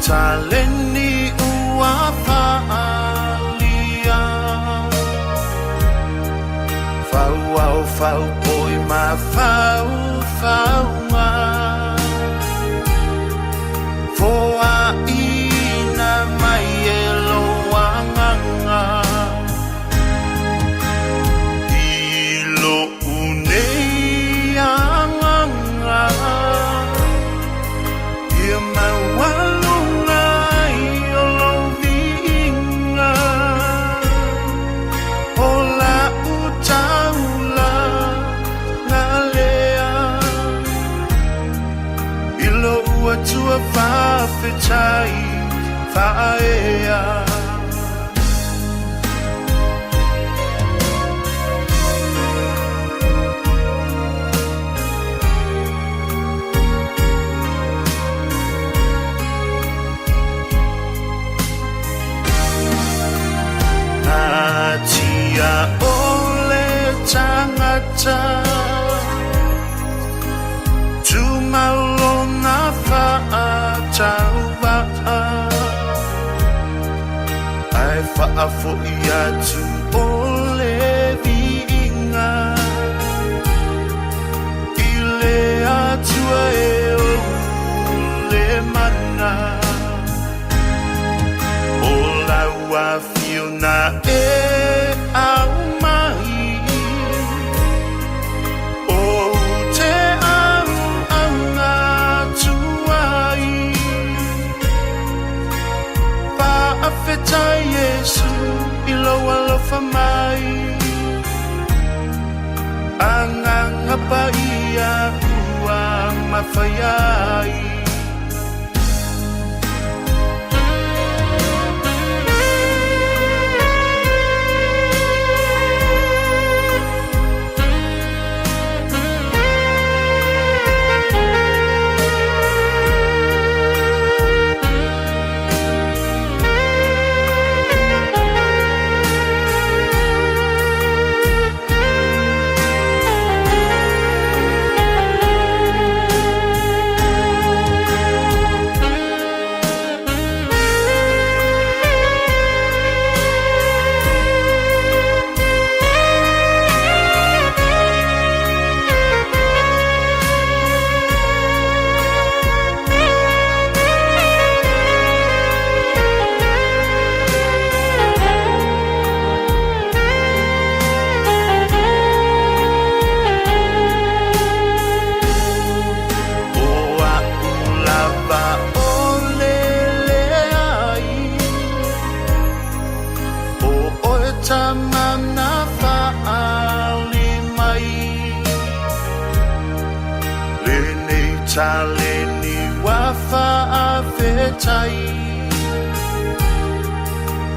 taleni ua faaalia Fauao faupoi ma faufauga Foaina mai e lou agaga I lou nei agaga Ia maualuga ai o lou viiga O lau taulaga lea I lou Atua faafetai faaea. Natia o le tangata Tumau lona faatauvaa Ae faafoi atu o le viiga I le Atua e ou le mana O lau afio na e aumai Ou te auauna atu ai Faafetai Iesu i lou alofa mai Agaga Paia ua mafai ai. O aʻu lava o le leai, ʻO ʻoe tama na faaali mai, Lenei taleni ua faafetai,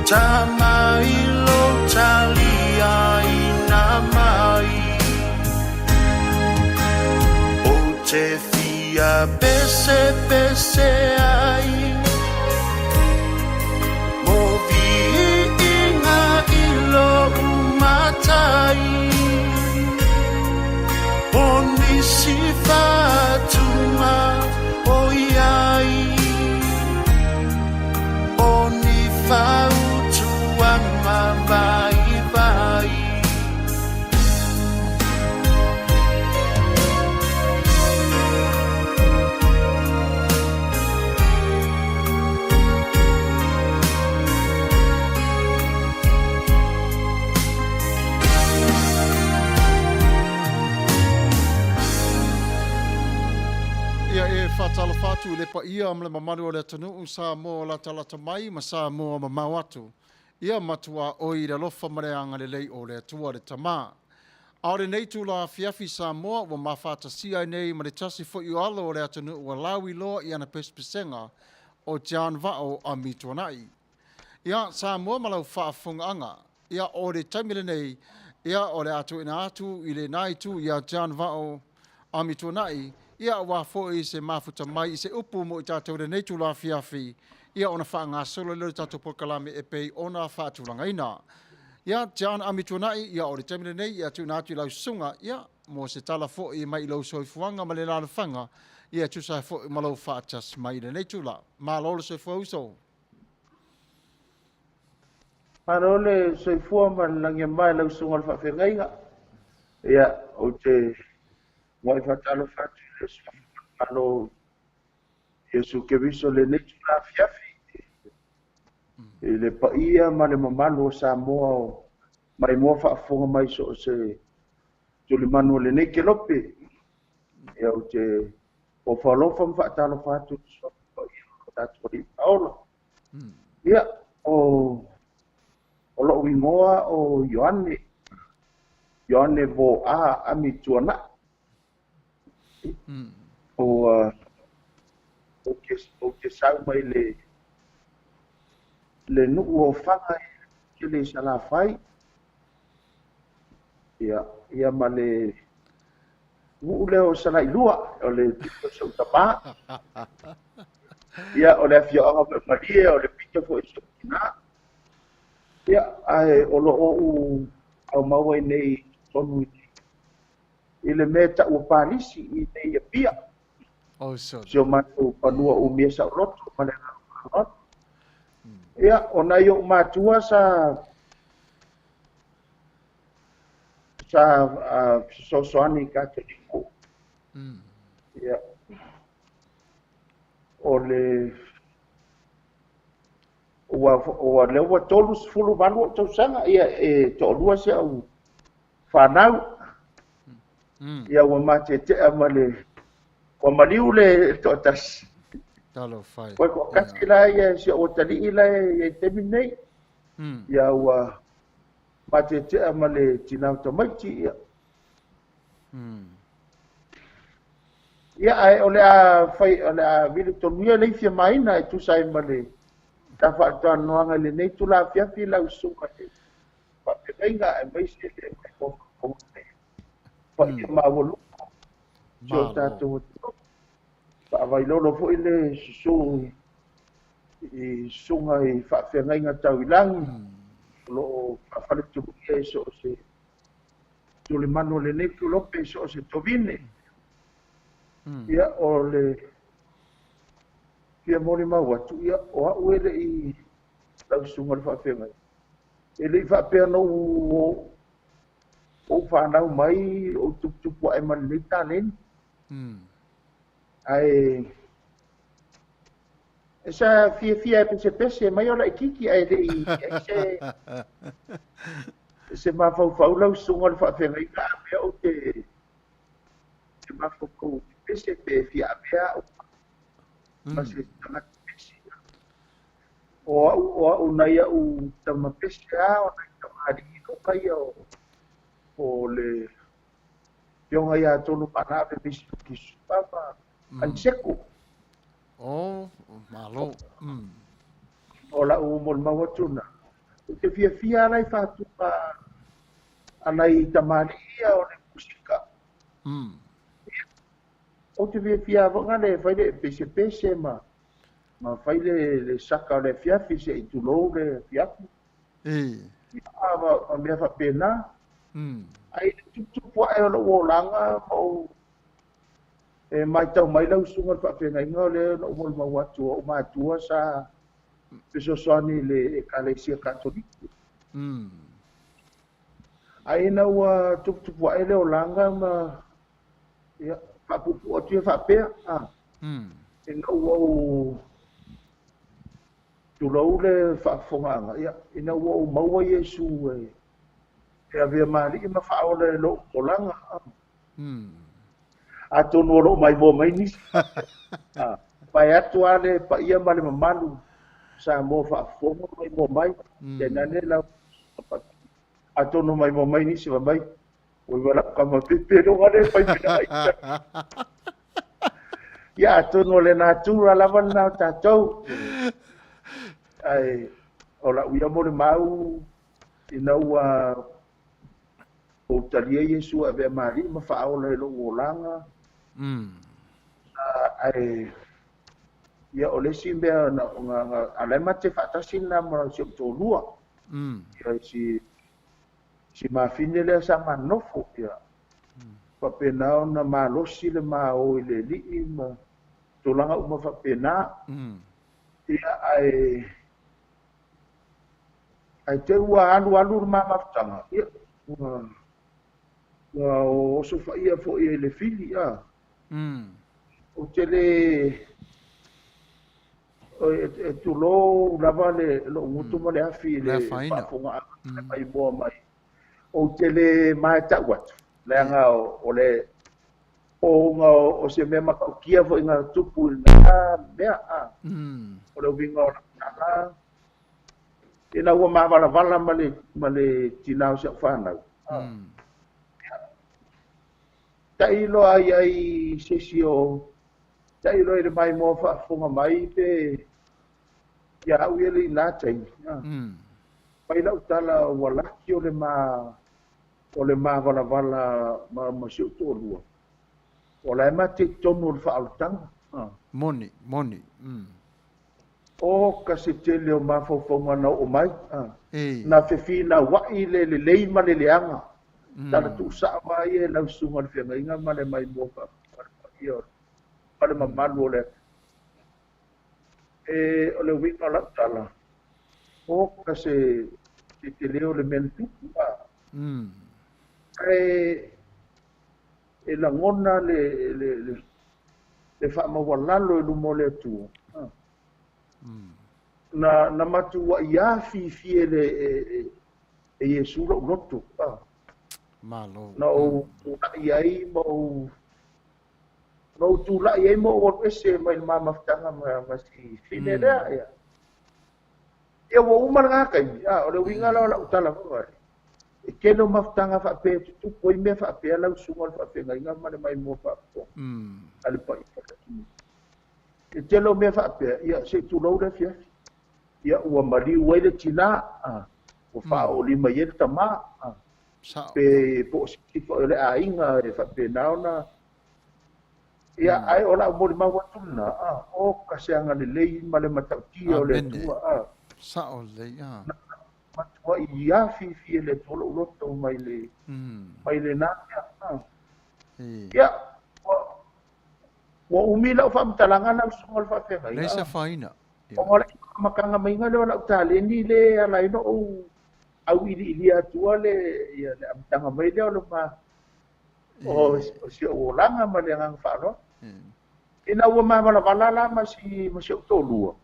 Tama i lou taliaina mai. Ou te fia pesepese ai Mo viiga i lou matai O nisi whatunga o iai O ni whautuanga vaivai. Ia e faatalofa atu i le paia ma le mamalu o le atunuu Samoa latalata mai ma Samoa mamao atu. Ia matuā oi i le alofa ma le agalelei o le Atua le Tama. A o lenei itula afiafi Samoa ua mafaatasia ai nei ma le tasi foi o alo o le atunuu ua lauiloa i ana pesepesega o John Vao Amituanai. Ia, Samoa ma lau faafofogaaga, ia o le taimi lenei, ia o le a tuuina atu i lena itu ia John Vao Amituanai, ia aua foi se mafuta mai i se upu mo i tatou i lenei itula afiafi, ia ona faagasolo lea o le tatou polokalame e pei ona faatulagaina. Ia, John Amituanai, ia o le taimi lenei, ia tuuina atu i lau susuga, ia, mo se tala foʻi mai i lou soifuaga ma le lalofaga, ia e tusa ai foʻi ma lou faatasi mai i lenei itula. Malo le soifua uso. Malo le soifua ma le lagi e mama i lau susuga i le faafeagaiga. Ia, ou te muai faatalofa atu i le Suafa Malo Iesu Keriso i lenei itula afiafi i le paia ma le mamalu o Samoa o maimoa faafofoga mai so o se tulimanu o lenei kelope. Ia, ou te ofo alofa ma faatalofa atu i le Suafa Paia o lo tatou Alii Paola. Ia, o lou igoa o Ioane, Ioane Voa Ami Tuanai. Ua ou te sau mai le le nuu o Faga i le Salafai. Ia, ia ma le nuu lea o Salailua, o le pito o si ou tama. Ia, o le afioaga foi o Malie, o le pito foi o si ou tina. Ia, ae o lo o ou aumau ai nei i totonu i le mea e tau o Palisi i inei i Apia. Si o matou fanua umia saoloto ma le agaga faaaloalo. Ia, o nai ou matua sa sa fesoasoani i Katoliko. Ia, o le ua ua lea ua 38 ou tausaga, ia e toalua si au fanau. Ia ua matetea ma le ua maliu le toatasi. Talofa e. Ua toatasi la ia si ou atalii la e i taimi nei. Ia ua matetea ma le tinā o tamaiti ia. Ia ae o le a fai o le a vili tonu ia le ifia maina e tusa ai ma le ta faatalanoaga i lenei itula afiafi lau susuga i le faafeagaiga aemaise le paia maualuga o si o tatou atunuu. Faavailolo foi le susu i susuga i faafeagaiga tau i lagi o lo o faafaletuluia i so o se tulimanu o lenei tulope i so o se tovine. Ia, o le fia molimau atu, ia, o au e le i lau susuga i le faafeagaiga. E le i faapea na ou ou fanau mai ou tuputupu ae ma lenei taleni. Ae e sa fiafia e pesepese mai o laitiiti ae le i ai se se mafaufau lau susuga o le faafeagaiga a mea ou te te mafaufau pese pe fia avea au ma se tagata pese. O au nai au tama pese a o nai tamalii loka ia o le Afioga ia Tolu Manaave Misi Kisupa ma Aniseko. Oh, malo. O lau molimau atu na. Ou te fiafia ala i faatuga a nai tamalii ia o le musika. Ou te fiafia lava le fai le pesepese ma ma fai le saka o le afiafi se i tulou le afiafi. Ia, ma mea faapena. Ai le tuputupu ae o lou olaga ma ou e matau mai lau susuga i le faafeagaiga o lea na ou molimau atu o ou matua sa fesoasoani i le Ekalesia Katoliko. Ai ina ua tuputupu ae le olaga ma ia, faapuupuu atu ia faapea, ina ua ou tulou le faafofogaaga, ia, ina ua ou maua Iesu e avea ma alii ma faaola i lou olaga. Atonu o loo maimoa mai nisi. Pae atu lava le paia ma le mamalu Samoa faafofoga maimoa mai. Tainane lau atonu maimoa mai nisi fai mai, oi ua lau kama pepe loga le fai mea ai. Ia atonu o le natura lava lena o tatou. Ae o lau ia molimau ina ua ou talia Iesu e avea ma alii ma faaola i lou olaga. Ae ia o le isi mea na a la e mate faatasi lena ma si ou toalua. Ia si mafine lea sa manofo ia. Faapena ona malosi le ma o i le alii ma tulaga uma faapena. Ia ae ae te i ua alualu le ma mafutaga, ia ua osofaia foi e le fili a. Ou te le e tulou lava le lou gutu ma le afi i le faafofogaaga maimoa mai. Ou te le maetau atu, leaga o le pouga o se mea matautia foi na tupu i lena mea. O le uiga o lau tala, ina ua mavalavala ma le tinā o si au fanau. Tailo ai ai se isi o tailo i le maimoa faafofoga mai pe ia au ia le i na taimi. Fai lau tala ua laki o le mavalavala ma si ou toalua. O la e mate i totonu o le faaolataga. Moni, moni. O ka se tele o mafaufauga na oo mai. Na fefinauai le lelei ma le leaga. Tala tuusaa mai e lau susuga i le feagaiga ma le maimoa faafofoga ma le mamalu o le e o le uiga o lau tala. O ka se tele o le mea na tupu. E lagona le faamaualalo i luma o le Atua. Na matuai afifi e le e Iesu lou loto. Malo. Na ou tulai ai ma ou na ou tulai ai ma ou alu ese mai le mamafutaga ma si fine lea. Ia. Ia ua uma lena taimi. O le uiga la o lau tala foi. E tele o mafutaga faapea e tutupu ai mea faapea lau susuga o le faafeagaiga ma le maimoa faafofoga. A le paia o le atunuu. E tele o mea faapea, ia se i tulou le afiafi. Ia ua maliu ai le tinā, ua faaoolima ai le tamā. Pe po o se foi o le aiga e faapena ona. Ia ae o lau molimau atu lena, o ka se agalelei ma le matautia o le Atua. Sao lelei. Matuai afifi e le Atua lou loto mai le mai lena mea. Ia ua umi lau faamatalaga lau susuga o le faafeagaiga. Leai se afaina. Ona o le amataga maiga lea o lau taleni le ala ai ona ou auiliilia atua le ia le amataga mai lea o le ma o si ou olaga ma le agaga faaaloalo. Ina ua mavalavala la ma si ou toalua.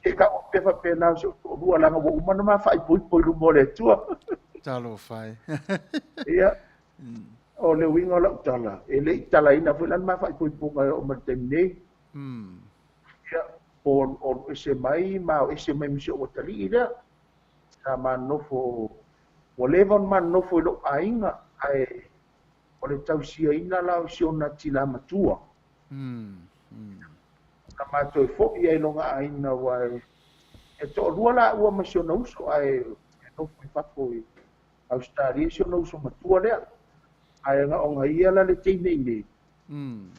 Se tau faapea faapena o si ou toalua leaga ua uma ona ma faaipoipo i luma o le Atua. Talofa e. Ia, o le uiga o lau tala, e le i talaina foi la le ma faaipoipoga e oo mai le taimi nei. Ia, po o ese mai, ma o ese mai ma si ou atalii lea. Sa manofo, ua leva ona manofo i lou aiga, ae o le tausiaina la o si ona tinā matua. Na matou foi ai lona aiga ua e toalua la ua ma si ona uso, ae e nofo i fafo i Australia si ona uso matua lea. Ae ona ia la le teine i nei.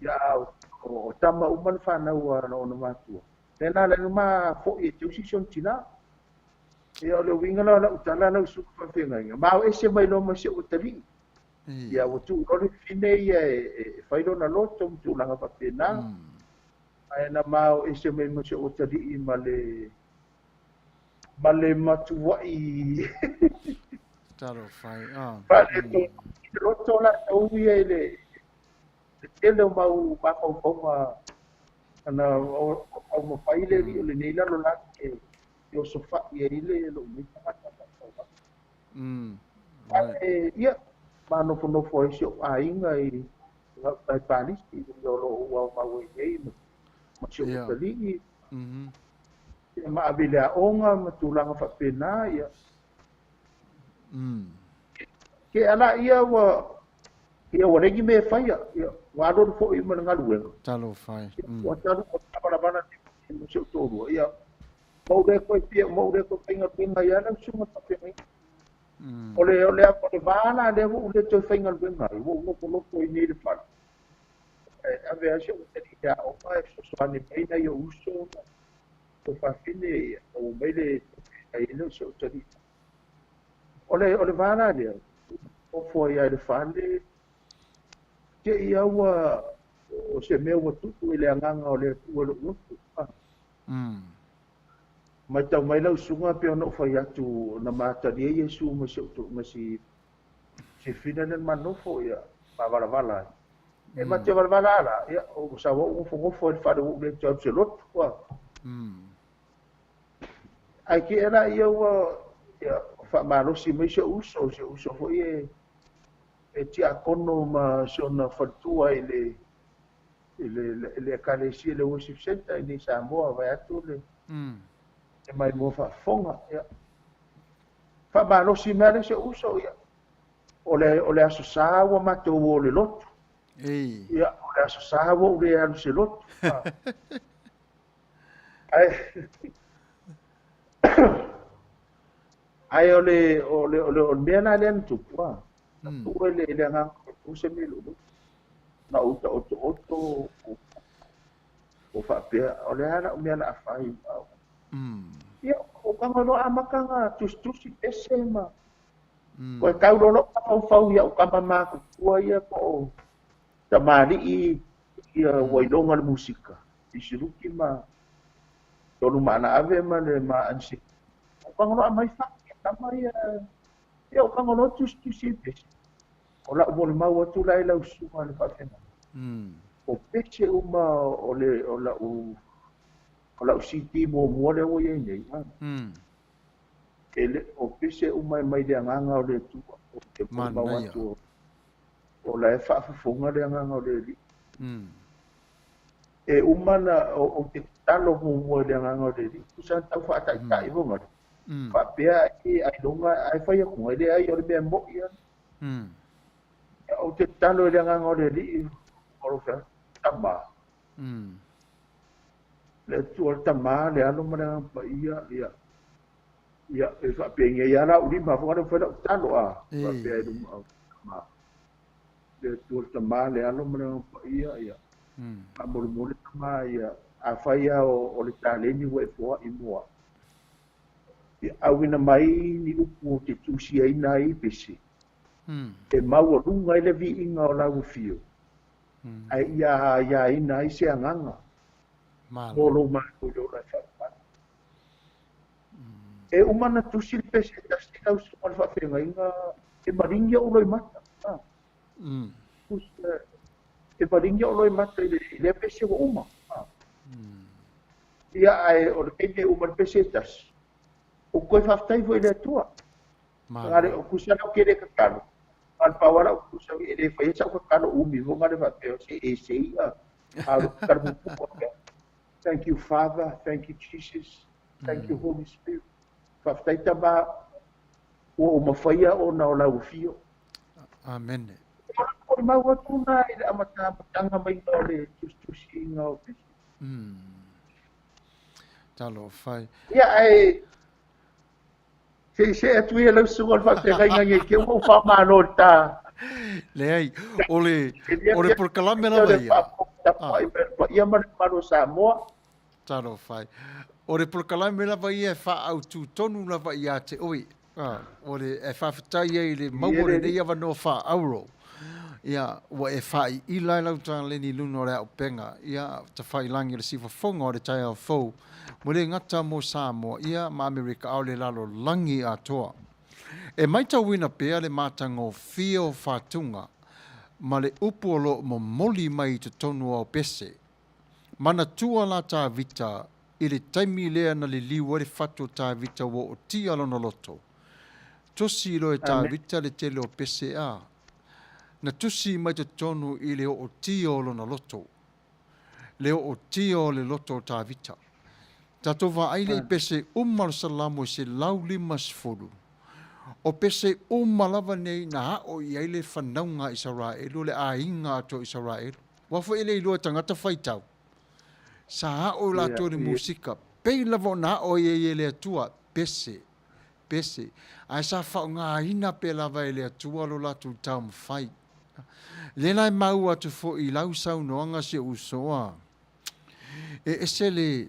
Ia o tama uma le fanau a ona matua. Lena le ma foi e tausi si ona tinā. Ia o le uiga la o lau tala lau susuga faafeagaiga. Ma o ese mai loa ma si ou atalii. Ia ua tuu loa le fine ia e fai lona loto ma tulaga faapena. Ae na ma o ese mai ma si ou atalii ma le matuai. Talofa e. Faale loto la tau ia i le tele o mau mafaufauga ana o mafai le alii o lenei lalolagi e osofai ai le lou nei tagata faatauvaa. Ae ia manofonofo ai si ou aiga i gauta i Palisi o lo o ua mau ai nei ma si ou atalii. Ia ma ave i le aoga ma tulaga faapena ia. Ke ala ia ua ia ua leai ni mea e faia, ia ua alualu foi ma le galuega. Talofa e. Ua talu ua tavalavala ma si ou toalua. Ia ma ou le toe fia ma ou le toe faigaluega ia lau susuga faafeagaiga. O le va la lea ua ou le toe faigaluega ai, ua ou nofonofo i nei le fale. E ave ai si ou atalii i le aoga e fesoasoani mai nai ou uso o fafine ia ua mai le ai le si ou atalii. O le va la lea, nofo ai le fale. Te i a ua o se mea ua tupu i le agaga o le Atua i lou loto. Matau mai lau susuga pei ona ou fai atu na ma talia Iesu ma si ou ma si sifina lea na ma nofo ia mavalavala ai. E ma te valavala ala ia o sa ua ou nofonofo ai i le fale ua ou le toe alu se lotu. Ae ke ela ia ua ia faamalosi mai si ou uso, si ou uso foi e tiakono ma si ona faletua i le i le ekalesia le worship center i nei Samoa vae atu le e mai mua faafofoga ia. Faamalosi mai le si ou uso ia. O le aso Sa ua matou o le lotu. Ia, o le aso Sa ua ou le alu se lotu. Ae ae o le o le o le o le mea la lea na tupu a. Na tuu e le le agaga o se mea i lou lotu. Na ou taotooto o faapea o le a lau mea o le a fai. Ia, o tago loa amata na tusitusi pese ma koe tau loa lou mafaufau i au tama matutua ia po o tamalii ia ua iloga le musika i Siluki ma Tolu Maana Ave ma le ma Anse. O tago loa aumai fati a tama ia, ia o tago loa tusitusi ai pese. O lau molimau atu la i lau susuga i le faafeagaiga. O pese uma o le o lau o lau CD muamua lea ua i ai nei, e le o pese uma e mai le agaga o le Atua. O te molimau atu o la e faafofoga le agaga o le Alii. E uma na o te tatalo muamua i le agaga o le Alii, tusa na tau faataitai foi ngale. Faapea e ailoga ai fai atu e leai o le mea mo'i ia. O te tatalo i le agaga o le Alii, o lo fea tama. Le Atua le Tama, le Alo ma le Agaga Paia, ia. Ia, e faapea ia la ulima foi ngale fai lau tatalo a. Faapea i luma o tama. Le Atua le Tama, le Alo ma le Agaga Paia, ia. Faamolemole tama ia, afai lava o le taleni ua e foai mua. Ia auina mai ni upu ou te tusiaina ai i pese. E maualuga ai le viiga o lau afio. Ae ia aiaina ai se agaga mo lou matou i le ola e faamamalu. E uma na tusi le pese e tasi lau susuga i le faafeagaiga e maringi ou loimata. E maringi ou loimata i lea pese ua uma. Ia, ae o le taimi e uma le pese e tasi, ou toe faafetai foi i le Atua. Ngale o kusa lau ke le tatalo. Ngale pau ala o kusa e le whai sa o tatalo umi fo ngale whapea se e se ia. A lo tatalo pupu whapea. Thank you Father, thank you Jesus, thank you Holy Spirit. Whawhetai tama ua o mawhaia o na o lau whio. Amen. O le mau atu nā i le amatamatanga mai o le tusitusi inga o pese. Talo whai. Ia, ai, Se i see atu ia lau susuga o le faafeagaiga nei te ua ou faamalo i le ta. Leai, o le, o le polokalame lava ia. Tapuai mai le paia ma le mamalu o Samoa. Talofa e. O le polokalame lava ia e faaautu tonu lava ia te oe. O le, e faafetai ai i le maua o lenei avanoa faaauro. Ia, ua e faaiila ai lau taleni i luna o le auupega, ia, tafailagi o le siufofoga o le taeao fou. Ua le gata mo Samoa ia ma Amerika a o le lalolagi atoa. E maitauina pea le matagofie o Fatuga ma le upu o lo o momoli mai i totonu o Aopese. Manatua la Tavita i le taimi lea na liliu ai le fatu o Tavita ua ootia lona loto. Tusi loa e Tavita le tele o pese a na tusi mai totonu i le ootia o lona loto. Le ootia o le loto o Tavita. Tatou vaai lea i pese uma o le Salamo e 150. O pese uma lava nei na aʻo i ai le fanauga a Isaraelu, o le aiga atoa o Isaraelu. Aua foi e le iloa e tagata faitau. Sa aʻo i latou i le musika, pei lava ona aʻo ai e le Atua, pese, pese. Ae sa faaaogaina pea lava e le Atua lo latou taumafai. Lea la e maua atu foi i lau saunoaga si ou uso a, e ese le,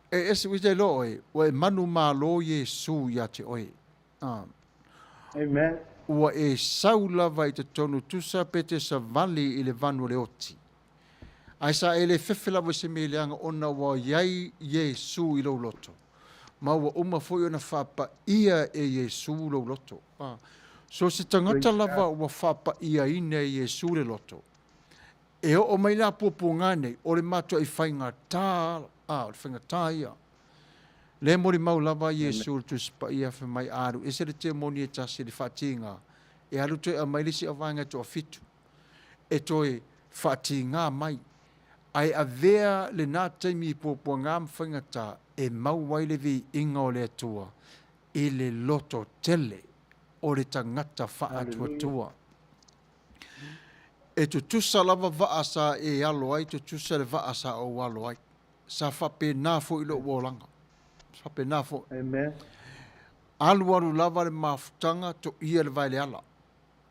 e ese, ua te iloa oe, ua e manumalo Iesu ia te oe. Amen. Ua e sau lava i totonu tusa pe te savali i le vanu o le oti. Ae sa e le fefe lava i se mea leaga ona ua i ai Iesu i lou loto, ma ua uma foi ona faapaia e Iesu lou loto. A, so se tagata lava ua faapaiaina e Iesu le loto, e oo mai la puapuaga nei, o le matuai faigata, a, o le faigata ia. Lea e molimau lava Iesu i le Tusi Paia fai mai, a alu ese le temoni e tasi i le faatiga, e alu toe aumai le isi auvaega e toafitu. E toe faatiga mai, ae avea lena taimi i puapuaga ma faigata e mau ai le viiga o le Atua i le loto tele o le tagata faatuatua. E tutusa lava vaa sa e alo ai, tutusa le vaa sa ou alo ai. Sa faapena foi lou olaga. Faapena foi. Amen. Alualu lava le mafutaga, toia le vaeleala.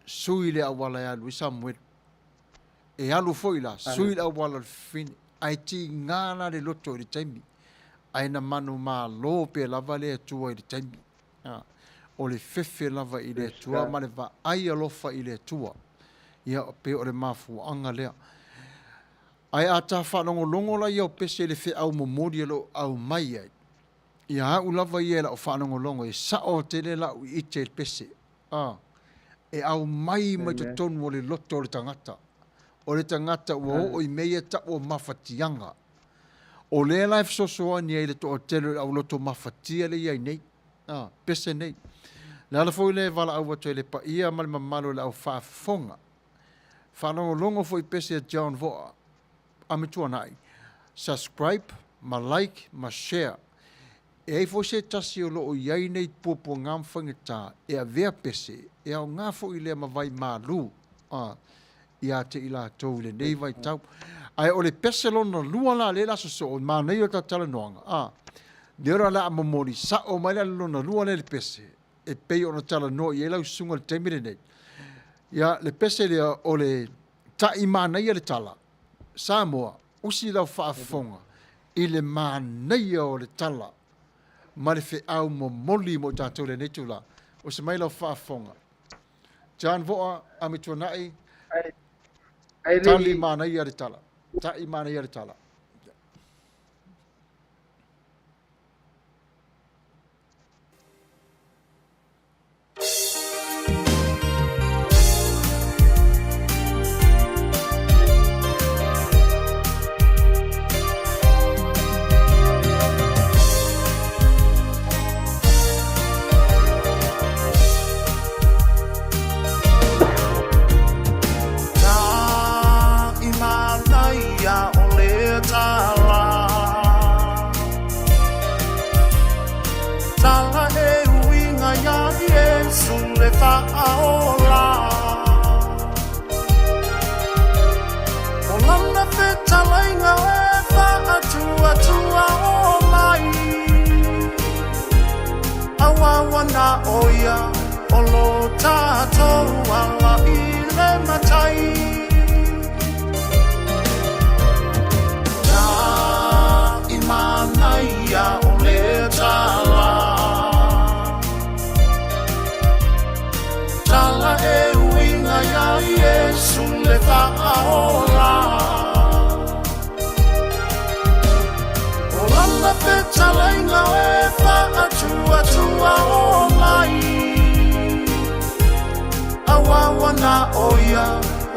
Sui le auala e alu ai Samuelu. E alu foi la, sui le auala o le fafine. Ae tiga la le loto i le taimi. Ae na manumalo pea lava le Atua i le taimi. O le fefe lava i le Atua ma le vaai alofa i le Atua. Ia, pei o le mafuaaga lea. Ae a ta faalogologo la i au pese i le feau momoli o lo o aumai ai, ia au lava ia i lau faalogologo, e sao tele lau ite i le pese. A, e aumai mai totonu o le loto o le tagata. O le tagata ua oo i mea ia tau o mafatiaga. O lea la e fesoasoani ai i le toatele o le auloto mafatia lea e i ai nei, a, pese nei. O le ala foi lea e valaau atu ai i le paia ma le mamalu o le au faafofoga. Faalogologo foi i pese a John Voa a me Tuanai. Subscribe ma like ma share. E ai foi se tasi o lo o i ai nei puapuaga ma faigata e avea pese, e aoga foi lea ma vai malū a ia te i latou i lenei vaitau. Ae o le pese lona lua la lea la sosoo, manaia o le ta talanoaga, a lea o le a momoli sao mai la le lona lua lea i le pese, e pei ona talanoa i ai lau susuga i le taimi lenei. Ia, le pese lea o le ta'i manaia le tala, Samoa, usi lau faafofoga i le manaia o le tala ma le feau momoli mo i tatou i lenei itula. Usi mai lau faafofoga. John Voa, Amituanai, tali manaia le tala. Ta'i manaia le tala. Tala e uiga iā Iesu le Faaola. O lana fetalaiga e faatuatua o mai. Auau ana o ia o lo tatou ala i le matai. Na i manaia o le tala. Tala e uiga iā Iesu le Faaola. O lana fetalaiga e faatuatua o mai. Auau ana o ia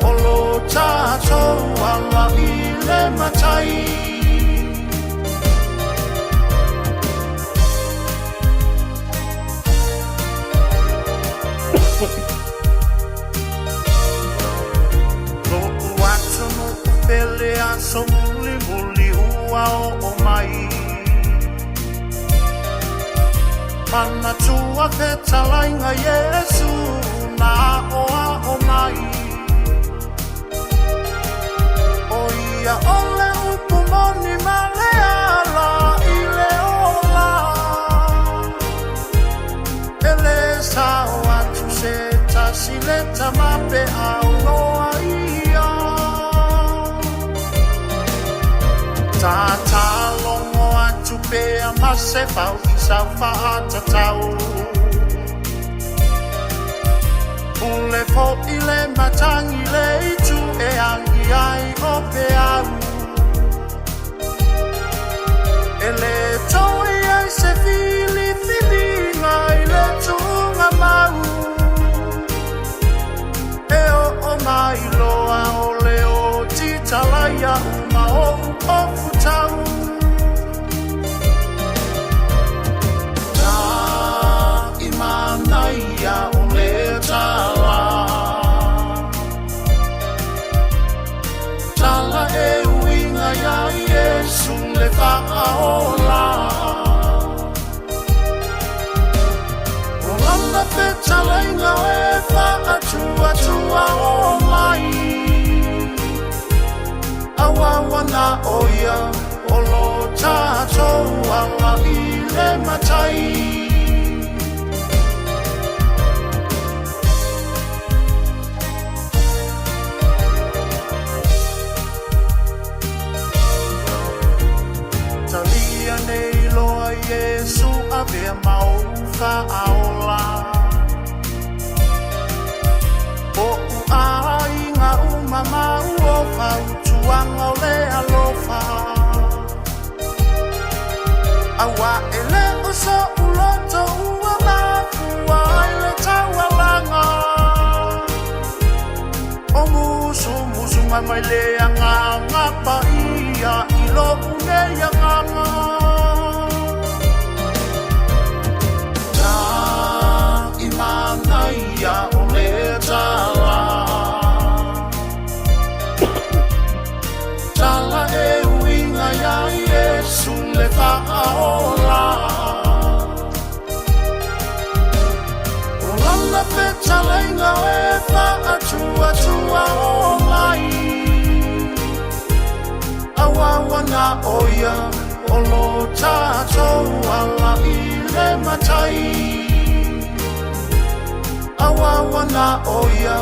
o lo tatou ala i le matai. Lo'u atunuu pele aso mulimuli ua oo mai. Manatua fetalaiga Iesu na aʻoaʻo mai. ʻO ia o le upu moni ma le ala i le ola. E le sao atu se tasi le tama pe a uloa ia. Tatalogo atu pea ma se fau i sau faatatau. Pule foʻi le matagi le itu e agi ai o peau. E le toe ai se filifiliga i le tuugamau. E oo mai loa o le oti talaia uma o'u ofutau. Ta i manaia o le tala. Tala e uiga iā Iesu le Faaola. O lana fetalaiga e faatuatua o mai. Auau ana o ia o lo tatou ala i le matai. Talia nei loa Iesu avea ma ou Faaola. O'u aiga uma ma o'u fautuaga o le alofa. Auā e le o so'u loto ua mafua ai le taualaga. O musumusuga mai le Agaga Paia i lo'u nei agaga. Ta i manaia o le tala. Tala e uiga iā Iesu le Faaola. O lana fetalaiga e faatuatua o mai. Auau ana o ia o lo tatou ala i le matai. Auau ana o ia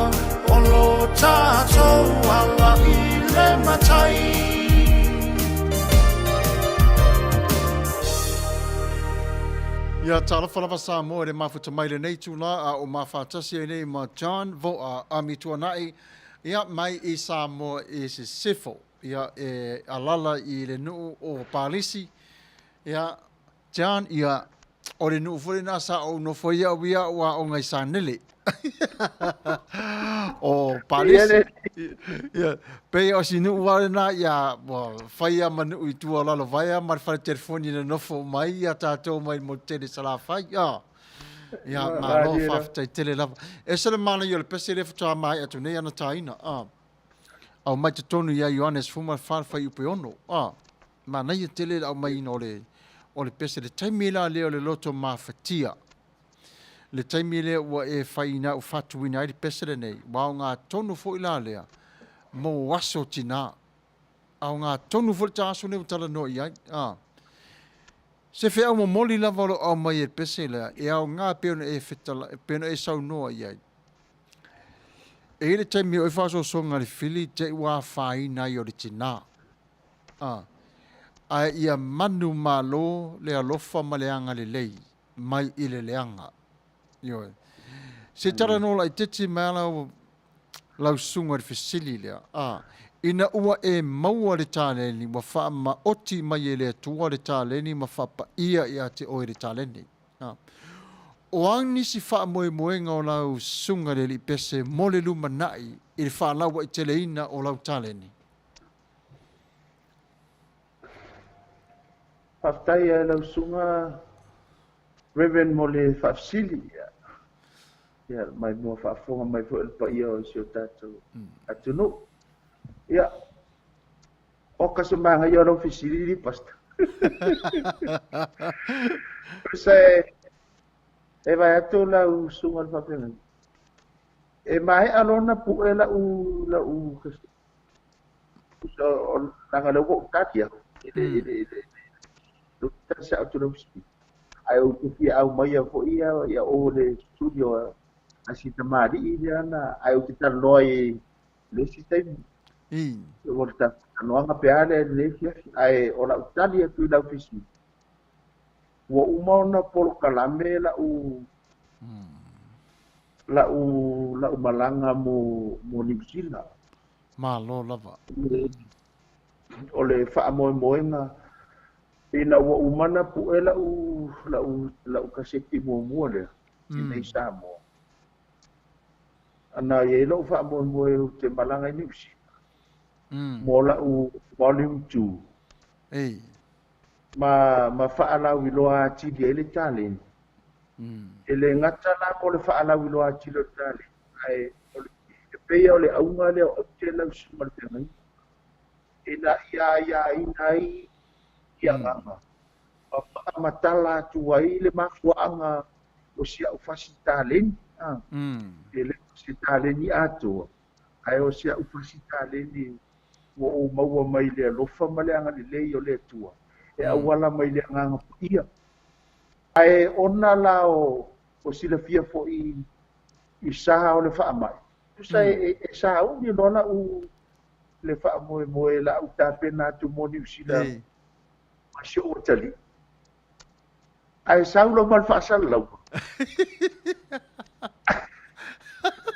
o lo tatou ala i le matai. Ia talofa lava Samoa i le mafuta mai lenei itulā a o mafatasi ai nei ma John Vo'a Amituanai ia mai i Samoa i Sisifo ia e alala i le nuu o Palisi ia John ia o le nuu foi lena sa ou nofo ai au ia ua aoga i Sanele o Palisi ia pei o si nuu lava lena ia ua fai lava ma nuu i tua o Lalovaea ma le fale telefoni na nofo mai ia tatou mai le motu tele Salafai a ia malo faafetai tele lava. Ese le manaia o le pese lea faatoa maea atu nei ana taina a aumai totonu ia Ioane 14 fuaiupu e 6 a manaia tele le aumaiina o le o le pese le taimi la lea o le loto mafatia le taimi lea ua e faiina ua faatuina ai le pese lenei ua aoga tonu foi la lea mo aso tinā aoga tonu foi le ta aso nei ua talanoa i ai a se feau momoli lava o lo o aumai e le pese lea e aoga pei ona e fetala pei ona e saunoa i ai e i ai le taimi o e faasoasoga i le fili te i ua afaina ai o le tinā a ae ia manumalo le alofa ma le agalelei mai i le leaga. Ioe. Se talanoa laitiiti mai lava lau, lau susuga i le fesili lea, a, ina ua e maua le taleni, ua faamaoti mai e le Atua le taleni ma faapaia ia te oe le taleni. A, o a nisi faamoemoega o lau susuga i le Alii Pese mo le lumanai i le faalauaiteleina o lau taleni? Faafetai i lau susuga Reverend mo le faafesili. Ia, mai mua faafofoga mai foi le paia o si o tatou atunuu. Ia, o ka se magaia o lau fesili li pastor. Se e vaai atu lau susuga le faafeagaiga. E maea lona pue lau lau leaga lea ua ou tali atu i le i le i le le tali sao atu lau fesili. Ae ou te fia aumaia foi ia ia o le studio a si tamalii lea na ae ou te talanoa i le isi taimi. O le talanoaga pe a lea i lenei afiafi. Ae o lau tali atu i lau fesili, ua uma ona polokalame lau La'u la'u malaga mo mo Niu Sila. Malo lava. O le faamoemoega ina ua uma ona pue la'u la'u la'u kaseti muamua lea i nei Samoa. Na i ai la'u faamoemoe ou te malaga i Niu Sila mo la'u volume 2. Ei. Ma ma faalauiloa atili ai le taleni. E le gata la mo le faalauiloa atili o le taleni, ae o le, e pei o le auga lea o aute lau susuga i le feagaiga, ina ia aiaina ai i agaga, ma faamatala atu ai le mafuaaga o si au fasi taleni, a, e le o se taleni atoa, ae o si au fasi taleni ua ou maua mai le alofa ma le agalelei o le Atua, e auala mai le Agaga Paia. Ae ona la o o silafia foi i sa o le faamai, tusa e e sauni loa la'u le faamoemoe la'u tapena atu mo Niu Sila ma si o'u atalii. Ae sau loa ma le faasalalauga.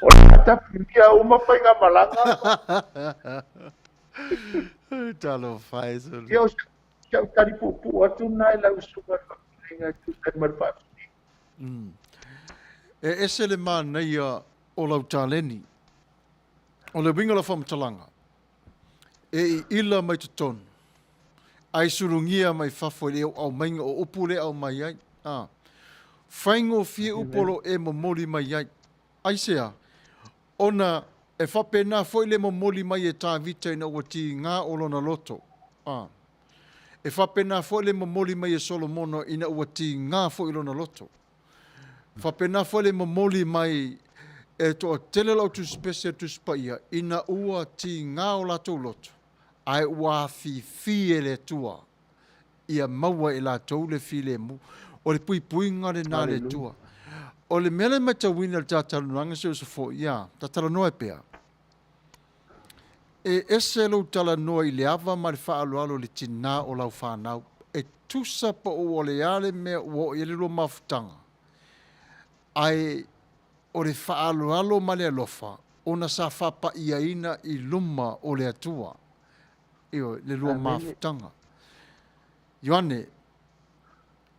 O le a tapilia uma faigamalaga. Talofa e Sulu. Ia o si au tali puupuu atu lena i lau susuga i le faafeagaiga e tusa ai ma le faafesili. E ese le manaia o lau taleni. O le uiga o lau faamatalaga, e iila mai totonu, ae sulugia mai fafo i le aumaiga o upu lea e aumai ai. A. Faigofie upu o lo o e momoli mai ai. Aisea? Ona e faapena foi le momoli mai e Tavita ina ua tiga o lona loto. A. E faapena foi le momoli mai e Solomona ina ua tiga foi lona loto. Faapena foi le momoli mai e toatele o le au tusipese o le Tusi Paia ina ua tiga o latou loto, ae ua afifi e le Atua ia maua e latou le filemu. O le puipuiga lena a le Atua. O le mea lea e matauina i le ta talanoaga si uso foi, ia, ta talanoa ai pea. E ese lou talanoa i le ava ma le faaaloalo i le tinā o lau fanau. E tusa po ua le a le mea ua oo i ai le lua mafutaga, ae o le faaaloalo ma le alofa ona sa faapaiaina i luma o le Atua, ioe, le lua mafutaga. Ioane,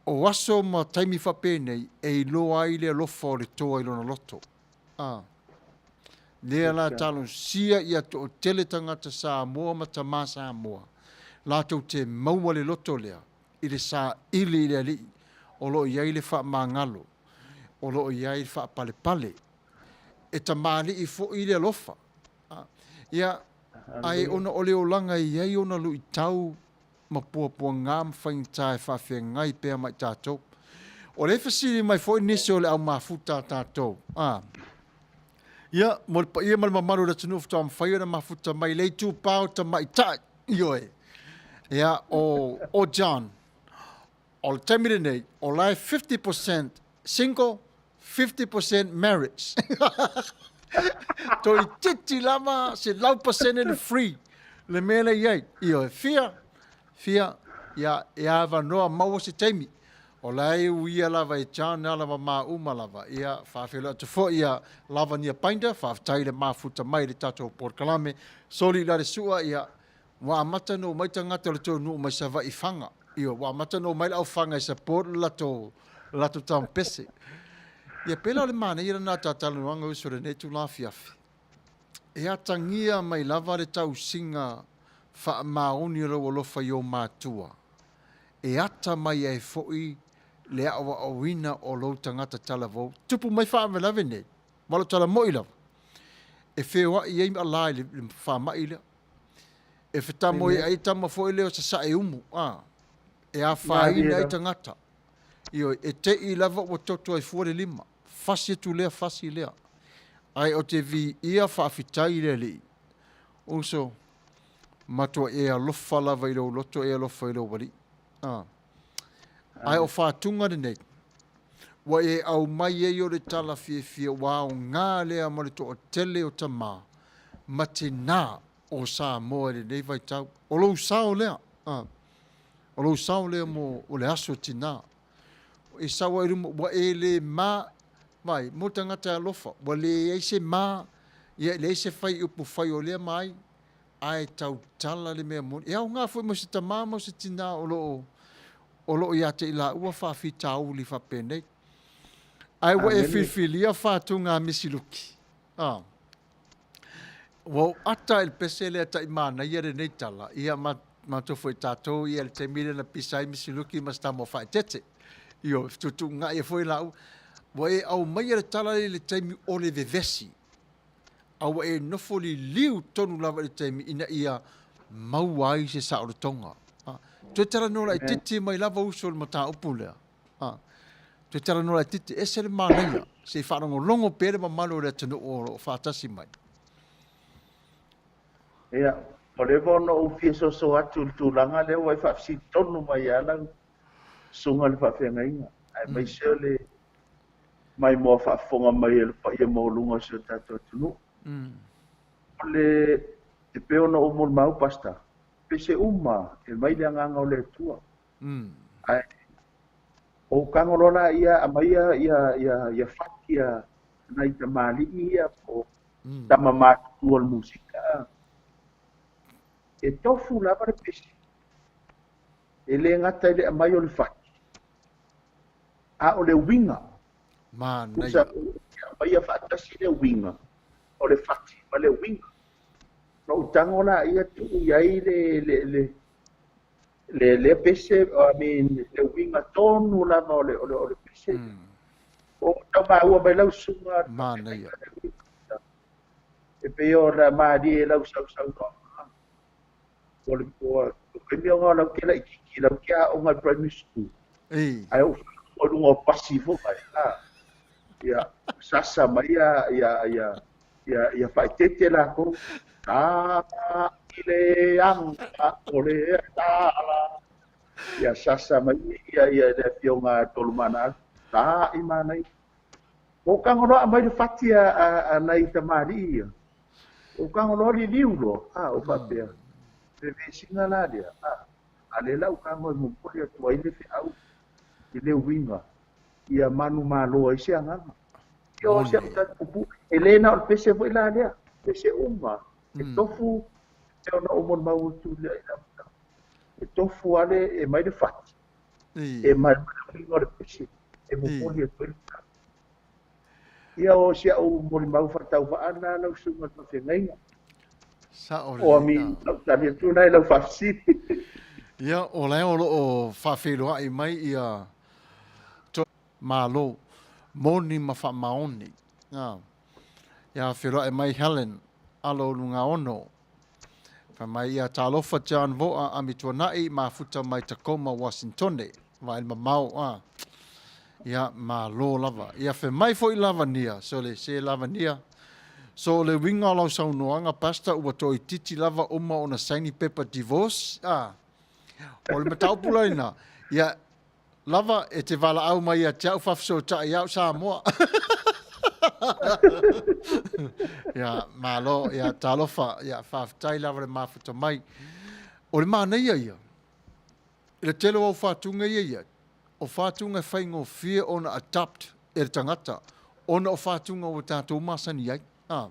o aso ma taimi faapenei e iloa ai le alofa o le toa i lona loto. A. Lea la talosia ia toatele tagata Samoa ma tama Samoa latou te maua le loto lea i le saili i le Alii o lo o i ai le faamagalo, o lo o i ai le faapalepale. E tamalii foi le alofa. A. Ia, ae ona o le olaga e i ai ona luitau ma puapuaga ma faigata e faafeagai pea ma i tatou. O lea e fesili mai foi nisi o le au mafuta a tatou. A. Ia, mo le paia ma le mamalu o le atunuu faatoa mafai ona mafuta mai le itupa o tamaitai. Ioe. Ia, o, o John, O le taimi lenei, o la e 50% single, 50% marriage. Toeitiiti lava 100% le free le mea lea i ai. Ioe, fia, fia, ia, e avanoa maua se taimi. O la e uia lava e John ala ma ma uma lava. Ia, faafeiloai atu foi ia Lavania Binder, faafetai i le mafuta mai i le tatou polokalame. Soli i lale sua, ia, Ua amata ona omai tagata o le tou nuu mai Savaii i Faga. Ioe, ua amata ona omai le au Faga e support le latou, le latou taumapese. Ia pei la o le manaia lena o ta talanoaga uso i lenei itula afiafi. E atagia mai lava le tausiga faamaoni o lou alofa i ou matua, e ata mai ai foi le aoaoina o lou tagata talavou. Tupu mai faalavelave nei, ma o lou tala moi lava, e feoai ai ala i le faamai lea. E fetamoe ai tama foi lea o sasae umu, a, e afaina ai tagata. Ioe, e te i lava ua toto ai fua le lima, fasi atu lea, fasi lea. Ae ou te viia faafetai i le Alii, uso, matua e alofa lava i lou loto, e alofa i lou Alii. A. Ae o fatuga lenei, ua e aumai ai o le tala fiafia ua aoga lea mo le toatele o tama ma tinā o Samoa i lenei vaitau. O lou sao lea, a, o lou sao lea mo o le aso tinā. E sau ai i luma, ua e le ma. Vaai, mo tagata alofa, ua leai se ma, ia e leai se faiupu fai o lea ma ai, ae tautala le mea moni. E aoga foi mo se tama ma se tinā o lo o, o lo o ia te i laua faafitauli faapenei. Ae ua e filifilia fatuga a Misiluki. A. Ua ou ata i le pese lea taʻi manaia lenei tala, ia ma matou foi tatou ia i le taimi lea na pisa ai Misiluki ma Samoa Faaeteete. Ioe, fetuutuunai ai foi laua. Ua e aumaia le tala lea i le taimi o le vevesi, a ua e nofo liliu tonu lava i le taimi ina ia maua ai se saolotoga. Toe talanoa laitiiti mai lava uso i le mataupu lea. A, toe talanoa laitiiti, ese le manaia, se i faalogologo pea le mamalu o le atunuu o lo o faatasi mai. Ia, ua leva ona ou fia soso atu i le tulaga lea ua e faafesili tonu mai lava lau susuga i le faafeagaiga, aemaise o le maimoa faafofoga mai a le paia maualuga o si o tatou atunuu. O le, e pei ona ou molimau, Pastor, pese uma e mai le Agaga o le Atua. Ae ou tago loa laia aumaia ia ia ia fati a nai tamalii ia po o tama matutua o le musika. E tofu lava le pese. E le gata i le aumai o le fati, a o le uiga. Manaia. Aumaia faatasi le uiga o le fati ma le uiga. Ona ou tago laia tuu i ai le le le le lea pese, I mean, le uiga tonu lava o le, o le, o le pese. O tau maua mai lau susuga. Manaia. E pei ona malie lau sausaunoaga. O le o taimi ona lau ke laitiiti, lau ke aoga i primary school. Ei. Ae ou faalogo i luga o pasi foi mai. Ah. Ia, sasa mai ia, ia, ia, ia, ia faaeteete lakou. Ta i le aga o le tala. Ia sasa mai ia, ia le afioga a Tolumana. Ta i manaia. O tago loa aumai le fati a, a, a nai tamalii ia. O tago loa liliu loa, a, o faapea, vevesiga la lea, a, a lea la ua tago e momoli atu ai le feau i le uiga ia manumalo ai se agaga. Ia o si au tali puupuu, e le na o le pese foi la lea, pese uma, e tofu, e pei ona ou molimau atu i le amataga, e tofu lava le, e mai le fati, e mai ma le uiga o le pese, e momoli atu ai le feau. Ia o si au molimau faatauvaa lena lau susuga i le faafeagaiga. Sao O lelei. ami lau tali atu lena i lau faafesili. Ia, o la e o lo o faafeiloai mai ia Malo, moni ma faamaoni. Ia feiloai mai Helen, alo o Lugaono. Fai mai ia talofa John Voa Amituanai mafuta mai Tacoma Washingtone. Vaai le mamao a. Ia malo lava. Ia fai mai foi Lavania, sole se Lavania. So le uiga o lau saunoaga Pastor ua toaitiiti lava uma ona saini pepa divorce a. O le mataupu la lena, ia Lava e te valaau mai ia te au faafesootai au Samoa. Ia, malo, ia, talofa, ia, faafetai lava le mafuta mai. O le manaia ia, i le tele o au faatuga ia i ai, o faatuga e faigofie ona adopt e le tagata, ona o faatuga ua tatou masani ai. A.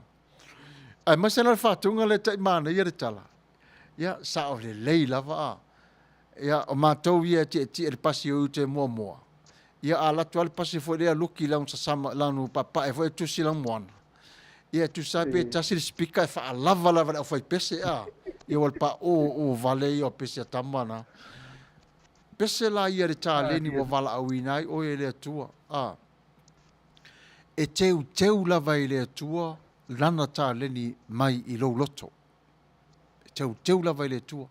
Aemaise la le faatuga lea e tai manaia le tala, ia, sao lelei lava a. Ia, o matou ia e tietie i le pasi o uta e muamua, ia a alu atu lava le pasi foi lea luki lanu sasama, lanu paepae foi e tusi lau moana, ia e tusa lava pe tasi le speaker e faalava lava i le aufaipese a, ia ua le paooo vale ia o pese a tama na. Pese la ia i le taleni ua valaauina ai oe e le Atua, a. E teuteu lava e le Atua lana taleni mai i lou loto. E teuteu lava i le Atua.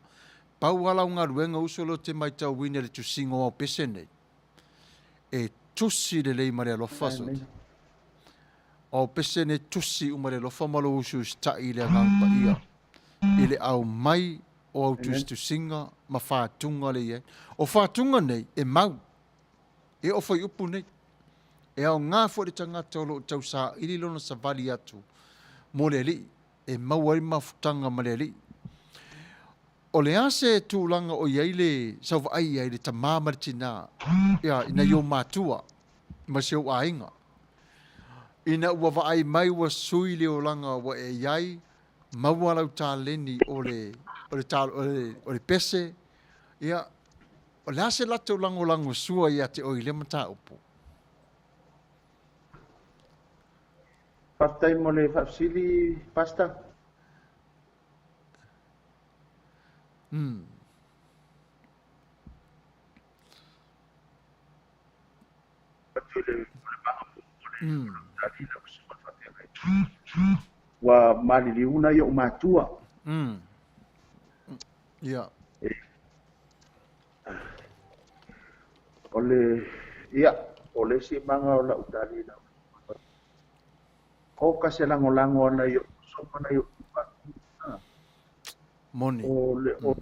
Pau lava lau galuega uso lea ou te maitauina i le tusiga o au pese nei, e tusi lelei ma le alofa so. O au pese nei tusi uma le alofa ma lou usiusitai i le Agaga Paia i le aumai o au tusitusiga ma fatuga lea i ai. O fatuga nei e mau, e oo fuaiupu nei. E aoga foi le tagata o lo o tausaili lona savali atu mo le Alii e maua ai mafutaga ma le Alii. O le a se tulaga o i ai le sau vaai i ai le tama ma le tinā, ia, i nai ou matua ma si ou aiga? Ina ua vaai mai ua sui le olaga ua e i ai, maua lau taleni o le, o le, o le, o le pese, ia, o le a se latou lagolagosua ia te oe i lea mataupu? Faafetai mo le faafesili, Pastor. Ua maliliu nai ou matua. Ia. O le, ia, o le isi maga o lau tali lau. O ka se lagolago a nai ou uso ma nai ou tuafafine. Moni. O le, o,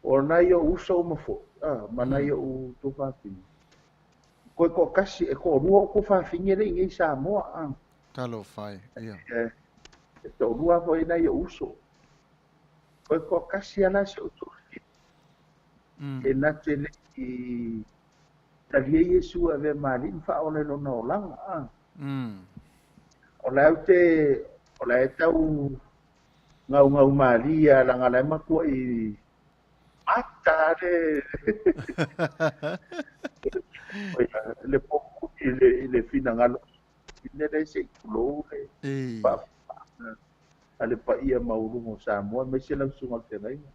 o nai ou uso uma foi, ah, ma nai ou tuafafine. Koe toatasi, e toalua ou tuafafine lea i inei i Samoa. Ah. Talofa e, ia. E, e toalua foi nai ou uso. Koe toatasi lava la si ou tuafafine. E na te le i talia Iesu e avea ma Alii ma faaola i lona olaga. Ah. O la e te, o la e tau gaugau malie lava leaga o la e matuai mata le le popo i le, i le finagalo i le se i tulou le faafofoga a le paia maualuga o Samoa aemaise lau susuga i le feagaiga.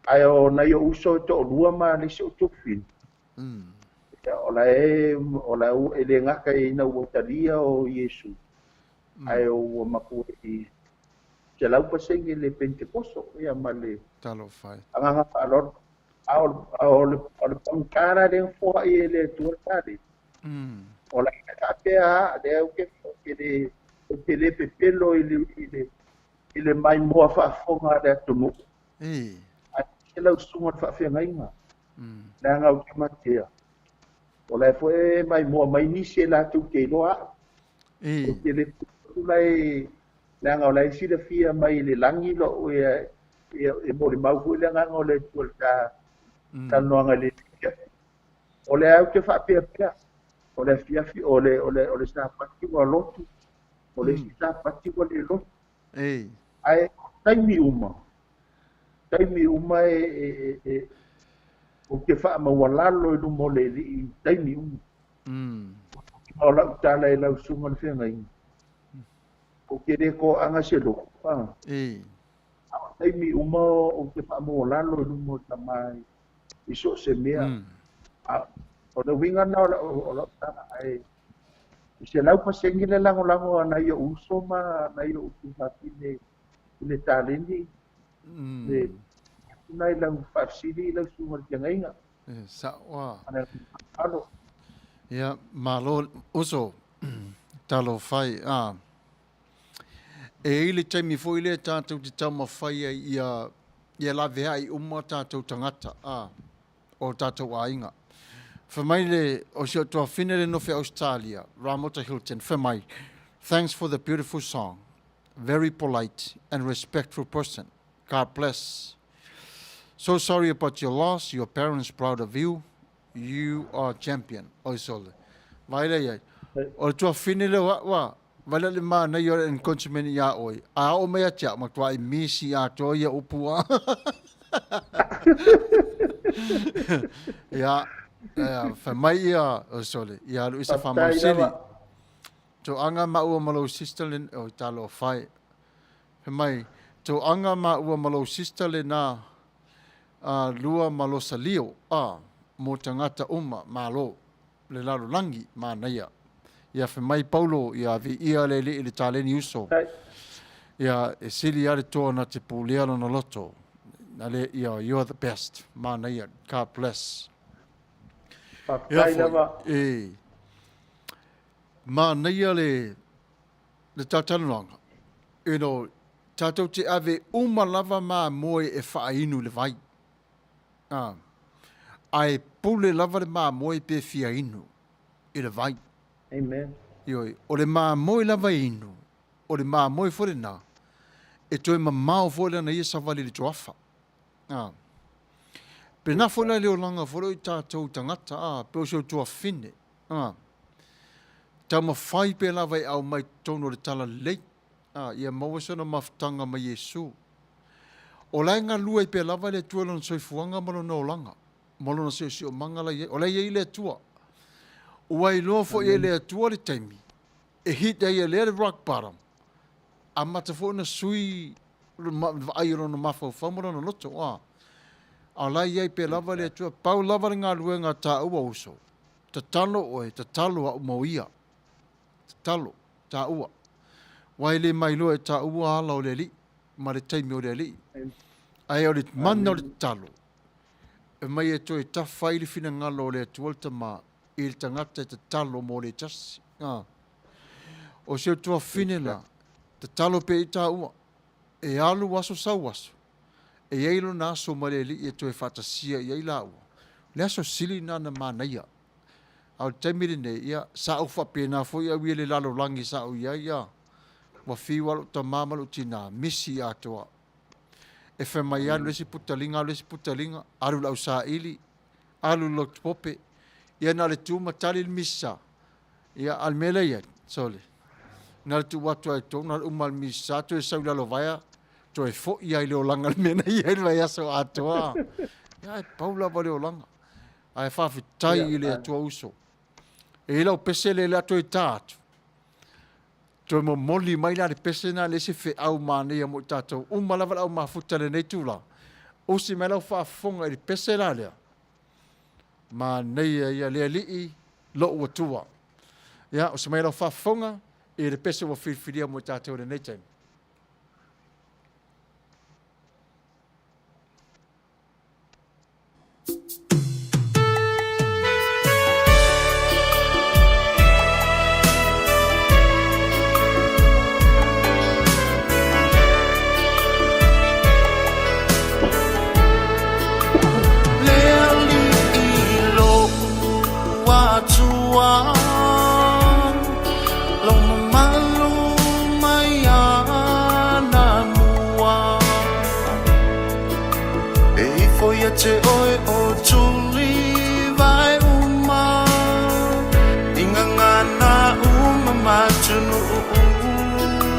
Ae o nai ou uso e toalua ma le isi ou tuafafine, o la e, o la e le gata ina ua talia o Iesu, ae ua matuai 100% le Penetekoso ia ma le Talofa e. agaga faaaloalo. A o, a o le, o le pagita la lea na foai e le Atua le tali. O la e faapea lava, lea ou te, ou te le, ou te le pepelo i le, i le, i le maimoa faafofoga a le atunuu. Ae se lau susuga i le faafeagaiga. Leaga ou te matea. O la e foi e maimoa mai nisi e latou te iloa au. Ou te le pepelo la e, leaga o la e silafia mai i le lagi lou e, e, e molimau foi le agaga o le Atua i le ta talanoaga i le afiafi. O lea ou te faapea pea, o le afiafi, o le, o le, o le Sapati ua lotu, o le isi Sapati ua le lotu. Ae o taimi uma, taimi uma e, e, e, e ou te faamaualalo i luma o le Alii i taimi uma. O lau tala i lau susuga i le feagaiga, ou te le toaga se lotu. A o taimi uma ou te faamaualalo i luma o le Tama i so o se mea. A o le uiga lena o lau tala, ae i 100% le lagolago a nai ou uso ma nai ou tuafafine i le taleni, le tuna i lau faafesili i lau susuga i le feagaiga. E sao a. Alo. Ia, malo uso, talofa e. A, e i ai le taimi foi lea tatou te taumafai ai ia, ia laveai uma tatou tagata, a, o tatou aiga. Fai mai le, o si ou tuafafine le nofe Australia, Ramota Hilton, fai mai, Thanks for the beautiful song. Very polite and respectful person. God bless. So sorry about your loss, your parents proud of you. You are champion. Oi sole. Vai lea iai. O le tuafafine lea o a'u a, vai lea le manaia o le encouragement iā oe. A oo mai ia te a'u, matuai misi atoa ia upu a. Ia, ia, fai mai ia, oi sole, ia Luisa Faafetai Faamausili. lava. Toaga maua ma lou sister le, oi talofa e. Fai mai, Toaga maua ma lou sister lena a lua ma Losalio, a, mo tagata uma, malo, le lalolagi, manaia. Ia fai mai Paulo, ia viia le Alii i le taleni uso. Ia, e sili a le toa na te pulea lona loto. Na le, ia, you are the best. Manaia. God bless. Faafetai Ia foi, lava. e, manaia le, le talatalanoaga, you know, tatou te ave uma lava mamoe e faainu i le vai. Ah. Ae pule lava le mamoe pe fia inu i le vai. Amen. Ioe, o le mamoe lava e inu, o le mamoe foi lena, e toe mamao foi lana ia savali i le toafa. Ah. Pena foi la le olaga foi lea o i tatou tagata, ah, pe o si ou tuafafine. Ah. Taumafai pea lava e aumai i totonu o le Talalelei, a, ia maua sona mafutaga ma Iesu. O la e galue ai pea lava le Atua i lona soifuaga ma lona olaga, ma lona siosiomaga la e i ai. O la e i ai le Atua. Ua iloa foi e le Atua le taimi e hit ai e lea le rock bottom, amata foi ona sui le vaai o lona mafaufau ma lona loto. A, a o la e i ai pea lava le Atua. Pau lava le galuega a taua uso, tatalo oe, tatalo au mo ia. Tatalo, taua. Aua e le mailoa e taua ala o le Alii ma le taimi o le Alii. Ae o le mana o le tatalo, e mai e toe tafa ai le finagalo o le Atua le Tama i le tagata e tatalo mo le tasi. A. O si ou tuafafine la, tatalo pea i taua, e alu aso sau aso, e i ai lona aso ma le Alii e toe faatasia i ai laua. O le aso sili lena na manaia. A o le taimi lenei, ia, sa ou faapena foi au ia i le lalolagi sa ou i ai, ia, ua fiu lava lou tama ma lou tina, misi atoa. E fai mai alu i le isi putaliga, alu i le isi putaliga, alu i le ausaili, alu i le lotupope, ia na o le tu ma tali le misa. Ia, a o le mea lea e i ai, sole, na o le tuu atu lava i totonu, na o le uma lava o le misa, toe sau i lalovaea, toe foi lava i le olaga i le mea na i ai le vaiaso atoa. Ia, ae pau lava le olaga. Ae faafetai i le Atua uso. E i ai lau pese lea o le a toe ta atu. Toe momoli mai la le pese lena le isi feau manaia mo i tatou uma lava le au mafuta i lenei itula. Usi mai lau faafofoga i le pese la lea. Manaia ia le Alii lou Atua. Ia, usi mai lau faafofoga i le pese ua filifilia mo i tatou i lenei taimi. Le Alii lo'u Atua, Lou mamalu mai anamua. E ifo ia te oe o tuli vae uma, I gagana uma ma atunuu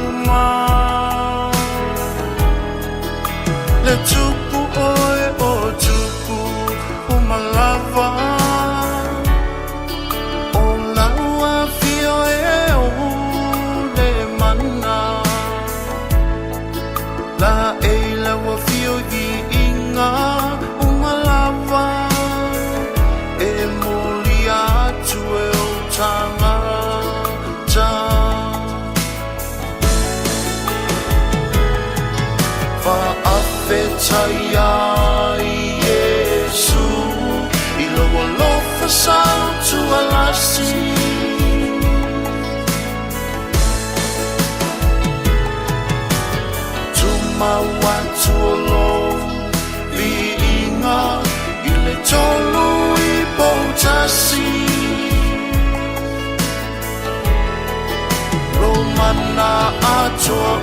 uma. Le tupu oe o tupu uma lava, O lau afio e o le mana. La e lau afio i viiga uma lava, E molia atu e ou tagata. Faafetai ai Iesu i lou alofa sautualasi. Tumau atu o lou viiga i le tolu i poutasi. Lou mana atoa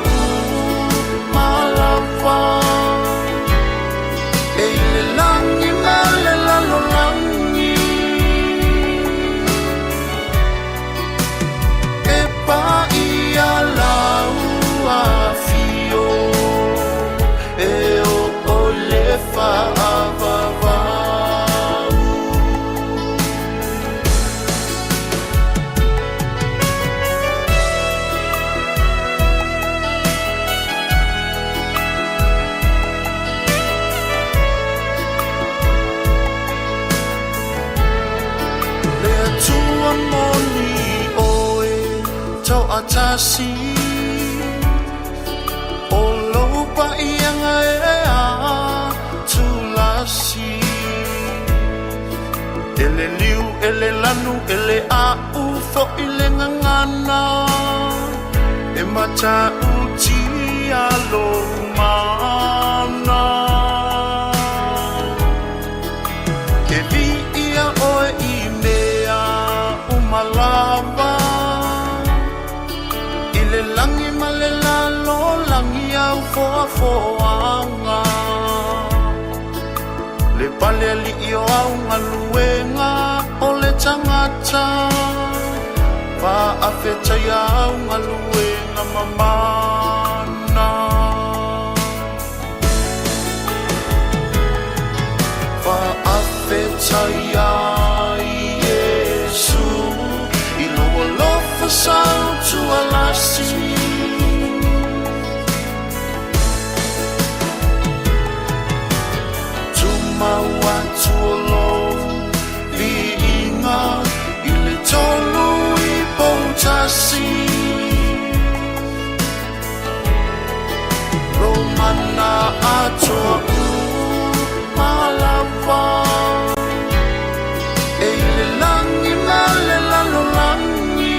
uma lava, E i le lagi ma le lalolagi. E paia lau afio, E oo i le faavavau. Le Atua moni oe toatasi, O lou paiaga e a tulasi. E le liu, e le lanu, e le a'u fo'i le gagana, E matautia lou mana. E viia oe i mea uma lava, I le lagi ma le lalolagi au foafoaga. Le pale alii o au galuega o le tagata, Faafetaia au galuega mamana. Faafetaia Iesu i lou alofa sautualasi. Tumau atu o lou viiga i le tolu i poutasi. Lou mana atoa uma lava e i le lagi ma le lalolagi.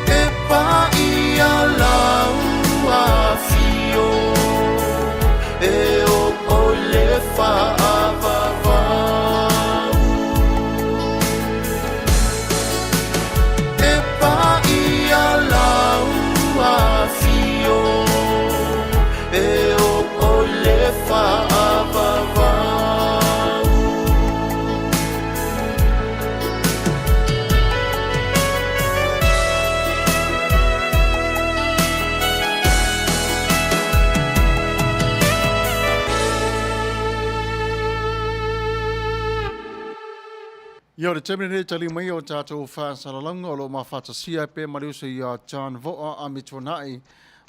E paia lau afio e oo i le faavavau. E paia lau afio e oo i le faavavau. Ia, o le taimi lenei e tali mai o tatou faasalalauga o lo o mafatasia ai pea ma le uso ia John Voa Amituanai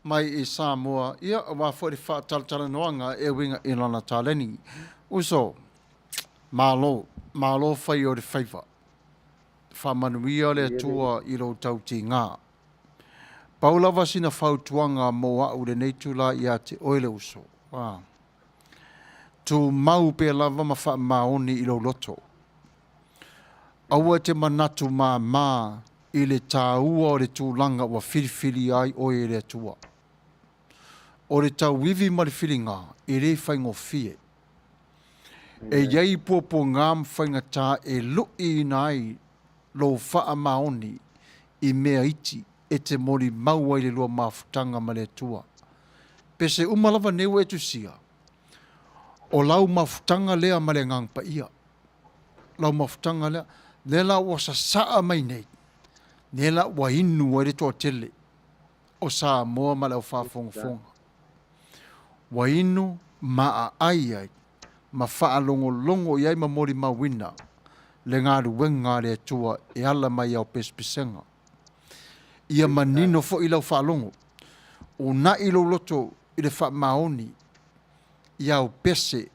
mai i Samoa, ia, aua foi le faatalatalanoaga e uiga i lana taleni. Uso, malo, malo fai o le faiva. Faamanuia le Atua i lou tautiga. Pau lava sina fautuaga mo au i lenei itula ia te oe le uso, a. Tumau pea lava ma faamaoni i lou loto. Aua e te manatu māmā i le tāua o le tulaga ua filifilia ai oe e le Atua. O le tauivi ma le filiga e le faigofie. E i ai puapuaga ma faigata e luʻiina ai lou faamaoni i mea iti e te molimau ai le lua mafutaga ma le Atua. Pese uma lava nei ua e tusia, o lau mafutaga lea ma le Agaga Paia. Lau mafutaga lea, lea la ua sasaa mai nei, lea la ua inu ai le toatele o Samoa ma le au faafogafoga. Ua inu ma aai ai ma faalogologo i ai ma molimauina le galuega a le Atua e ala mai i ao pesepesega. Ia manino foi lau faalogo, unaʻi lou loto i le faamaoni i ao pese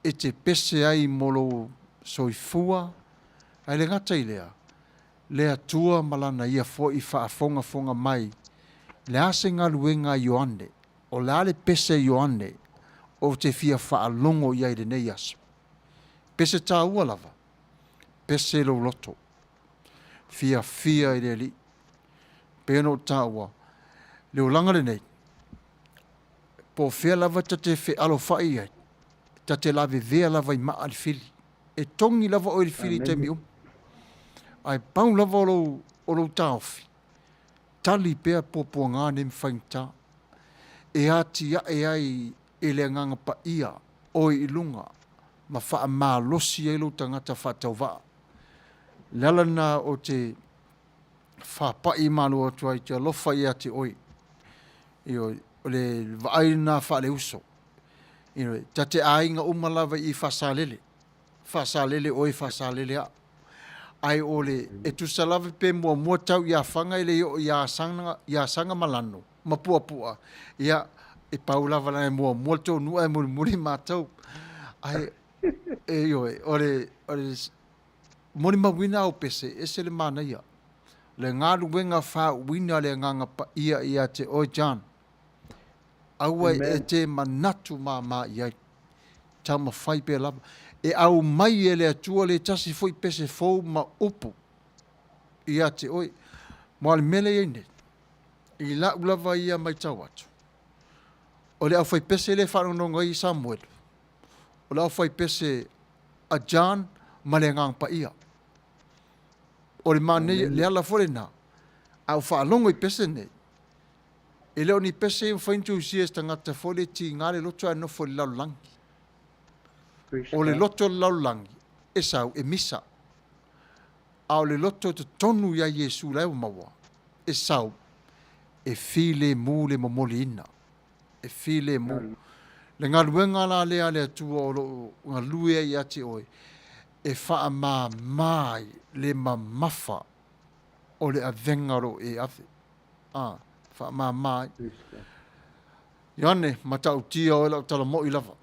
e te pese ai mo lou soifua, ae le gata i lea, le Atua ma Lana ia foi faafogafoga mai, le a se galuega a Ioane, o le a le pese a Ioane ou te fia faalogo i ai i lenei aso? Pese tāua lava, pese lou loto, fiafia i le Alii. Pei ona ou taua, le olaga lenei, po o fea lava ta te fealofai i ai, ta te lavevea lava i maa le fili. E togi lava oe i le fili i taimi uma. Ae pau lava o lou, o lou taofi, tali pea puapuaga nei ma faigata. E atiae ai e le Agaga Paia oe i luga ma faamalosi ai lou tagata faatauvaa. Le ala lena o te faapai malu atu ai te alofa ia te oe. Ioe, o le vaai lena faaleuso. Ioe, ta te aiga uma lava i Faasalele. Faasalele oe, Faasalele au. Ae o le, e tusa lava pe muamua tau ia Faga e le i oo ia Asaga, ia Asaga ma Lano, ma Puapua, ia, e pau lava leaga e muamua le tou nuu ae mulimuli matou. Ae, e, ioe, o le, o le molimauina au pese, ese le manaia. Le galuega faauuina a le Agaga Paia ia te oe John. Aua e te manatu māmā i ai. Taumafai pea lava. E aumai e le Atua le tasi foi pese fou ma upu ia te oe. Mo le mea lea e i ai nei, i la'u lava ia maitau atu, o le aufaipese lea e faalogologo ai Samuelu, o le aufaipese a John ma le Agaga Paia. O le manaia, le ala foi lena, a ou faalogo i pese nei, E le o ni pese e mafai ona tusia e se tagata foi le tiga le loto ae nofo i le lalolagi. O le loto o le lalolagi, e sau e misa. A o le loto i totonu ia Iesu la e ua maua, e sau, e filemu le momoliina. E filemu. Le galuega la lea a le Atua o lo o galue ai ia te oe, e faamama ai le mamafa o le avega o lo o e ave. A, faamama ai. Ioane, matautia oe lau tala moi lava.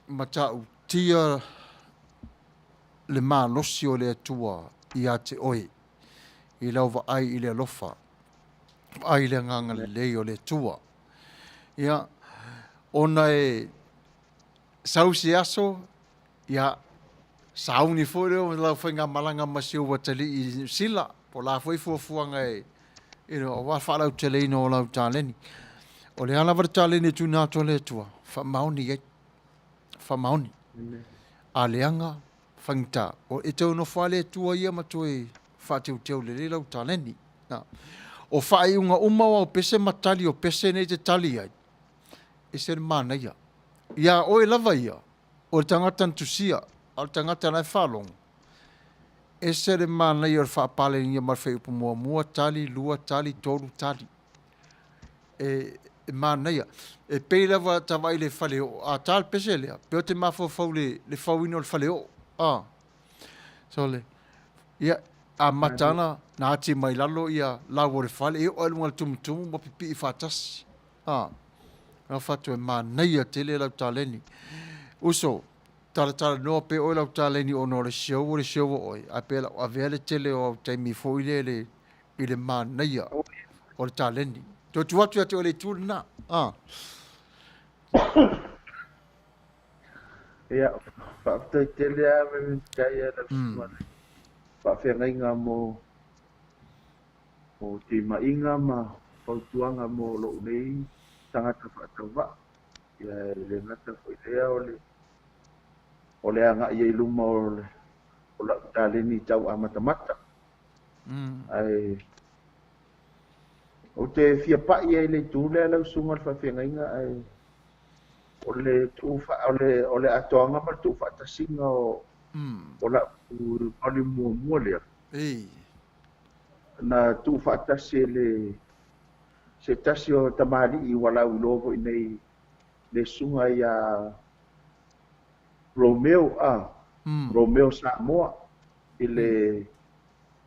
Matautia le malosi o le Atua ia te oe, i lau vaai i le alofa, vaai i le agaga lelei o le Atua. Ia, ona e sau se aso, ia, sauni foi lea o lau faigamalaga ma si ou atalii i Niu Sila, po o la foi fuafuaga e, you know, aua faalauteleina o lau taleni. O le a lava le taleni e tuuina atu a le Atua, faamaoni i ai. Faamaoni. A leaga, faigata, o e toe nofo lava le Atua ia ma toe faateuteu lelei lau taleni. Na. O faaiuga uma o au pese ma tali o pese nei e te tali ai, ese le manaia. Iā oe lava ia, o le tagata na tusia, a o le tagata la e faalogo, ese le manaia o le faapalenigia ma le fuaiupu muamua, tali, lua, tali, tolu, tali. E, e manaia. E pei lava ta vaai i le faleoo, a ta le pese lea, pei o te mafaufau i le, le fauina o le faleoo. A. So le, ia, amata ana na ati mai lalo ia lau o le fale, e oo lava i luga o le tumutumu ma pipii faatasi. A, na fatu e manaia tele lau taleni. Uso, talatalanoa pea oe lau taleni ona o le show o le show o oe, ae pei o lau avea le tele o au taimi foi lele i le manaia o le taleni. Toe tuu atu ia te oe le itu lena. A. Ia, faafetai tele lava Minisita ia lau susuga i le faafeagaiga mo timaiga ma fautuaga mo lou nei tagata faatauvaa. Ia e le gata foi lea o le o le agai ai i luma o le o lau taleni tau amatamata. Ae ou te fia pai ai i le itu lea lau susuga i le faafeagaiga ae o le tuu o le o le atoaga ma le tuufaatasiga o o lau volume muamua lea. Ei. Na tuufaatasi e le se tasi o tamalii ua lauiloa foi nei le susuga ia Romeo a Romeo Samoa i le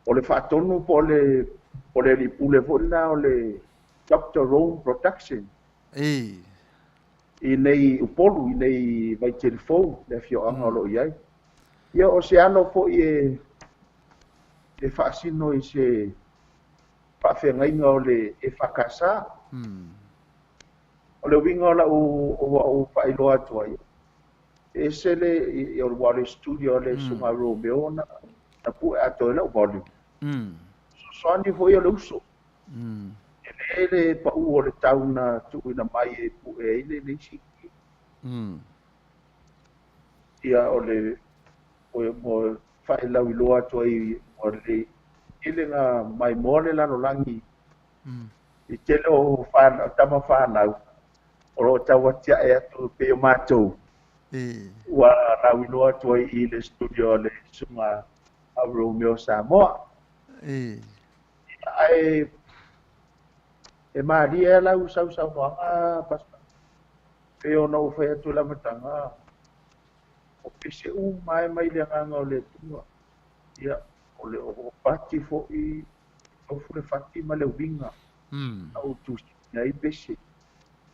o le faatonu po o le o le alii pule foi lena o le Doctor Rome Production. Ei. I nei Upolu, i nei Vaitele Fou, le afioaga o lo o i ai. Ia, o se alo foi e e faasino i se faafeagaiga o le EFKS. O le uiga o lau ua ou faailoa atu ai, e ese le, aua o le studio a le Susuga Romeo na pue atoa ai lau volume. Fesoasoani foi o le uso. E le le pau o le tau na tuuina mai e pue ai lenei CD. Ia o le mo faelauiloa atu ai ua lelei tele na maimoa le lalolagi i tele o tama fanau o lo o tau atiae atu e pei o matou ua lauiloa atu ai i le studio a le Susuga a Romeo Samoa. Ae e malie lau sausaunoaga Pastor. Pei ona ou fai atu i le amataga, o pese uma e mai le agaga o le Atua. Ia, o le o fati foi, tofu le fati ma le uiga. Na ou tusia ai pese.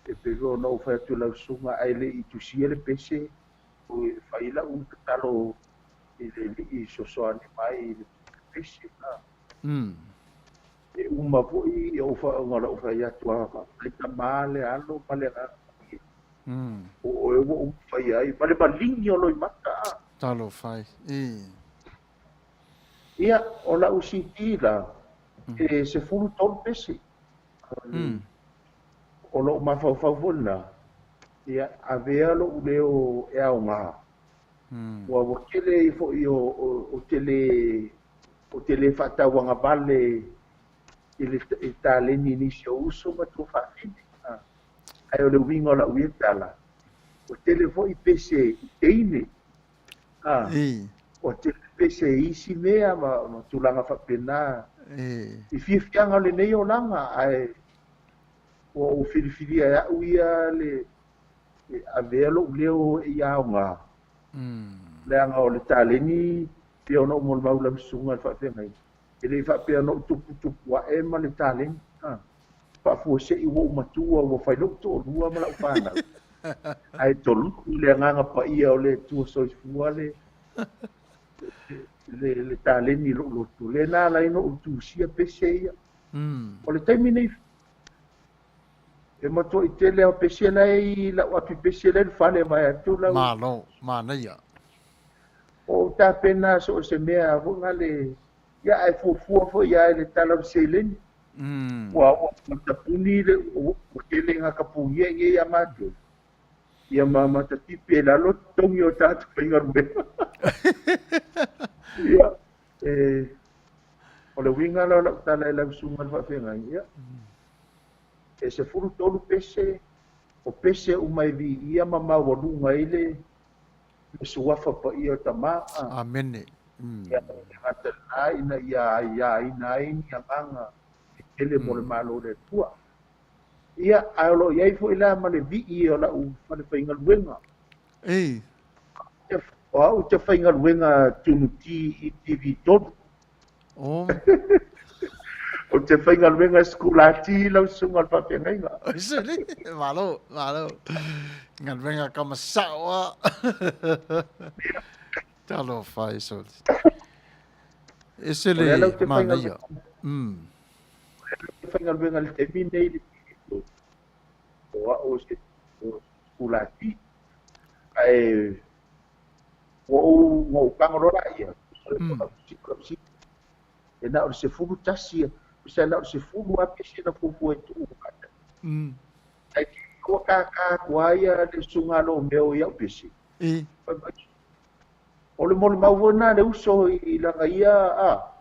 E pei foi ona ou fai atu i lau susuga, ae le i tusia le pese, e fai lau tatalo i le Alii e fesoasoani mai i le pese. E uma foi ou ona lau fai atu a faafetai tama le alo ma le agaga paia. O oe ua ou faia ai ma le maligi o loimata. Talofa e. Ia, o lau CD la, e 13 pese. O lou mafaufau foi lena, ia, avea lou leo e aoga. Ua tele ai foi o te le ou te le faatauagavale i le taleni i nisi o uso ma tuafafine. Ae o le uiga o lau ia tala, ua tele foi pese i teine. Ua tele. pese i isi mea ma, ma tulaga faapena i fiafiaga o lenei olaga, ae ua ou filifilia e au ia le e avea lou leo e ia aoga, leaga o le taleni pei ona ou molimau i lau susuga i le faafeagaiga, e le i faapea na ou tuputupu ae ma le taleni, a faafuasei ua ou matua ua fai lou toalua ma lau fanau, ae toluku i le Agaga Paia o le Atua Soifua le le, le taleni i lou loto, lea na ala ai ona ou tusia pese ia. O le taimi nei, e matuai tele lava pese la e i lau api pese la e i le fale vaeatu lau. Malo, manaia. Ua ou tapena so o se mea foi nale, ia ae fuafua foi lava i le tala o le seleni. Ua ua tapuni le, ua tele ina tapunia i nei ia matou, ia ma matatipi ai i lalo totogi o tagata faigaluega. Ia, e, o le uiga la o lau tala i lau susuga i le faafeagaiga, ia, e 13 pese, o pese uma e viia ma maualuga ai le le suafa paia o Tama. Amene. Ia le tagata lena ina ia aiaina ai ni agaga e tele mo le Malo o le Atua. Ia, ae o lo o i ai foi la ma le vii o lau fale faigaluega. Ei. O au ou te faigaluega tunuti i TV3. Oh. Ou te faigaluega sikulati lau susuga i le faafeagaiga. Oi sole, malo, malo. Galuega kama sao a. Talofa e sole. E se le manaia. O le faigaluega i le taimi nei le o au o se sikulati. Ae ua ou, ua ou tago loa laia, e na o le 11, tusa na o le 10 lava pese na fuafua e tuu Ae ua kākā atu lava ia le susuga a Lomeo i au pese. Fai mai, o le molimau foi lena a le uso i lana ia, a,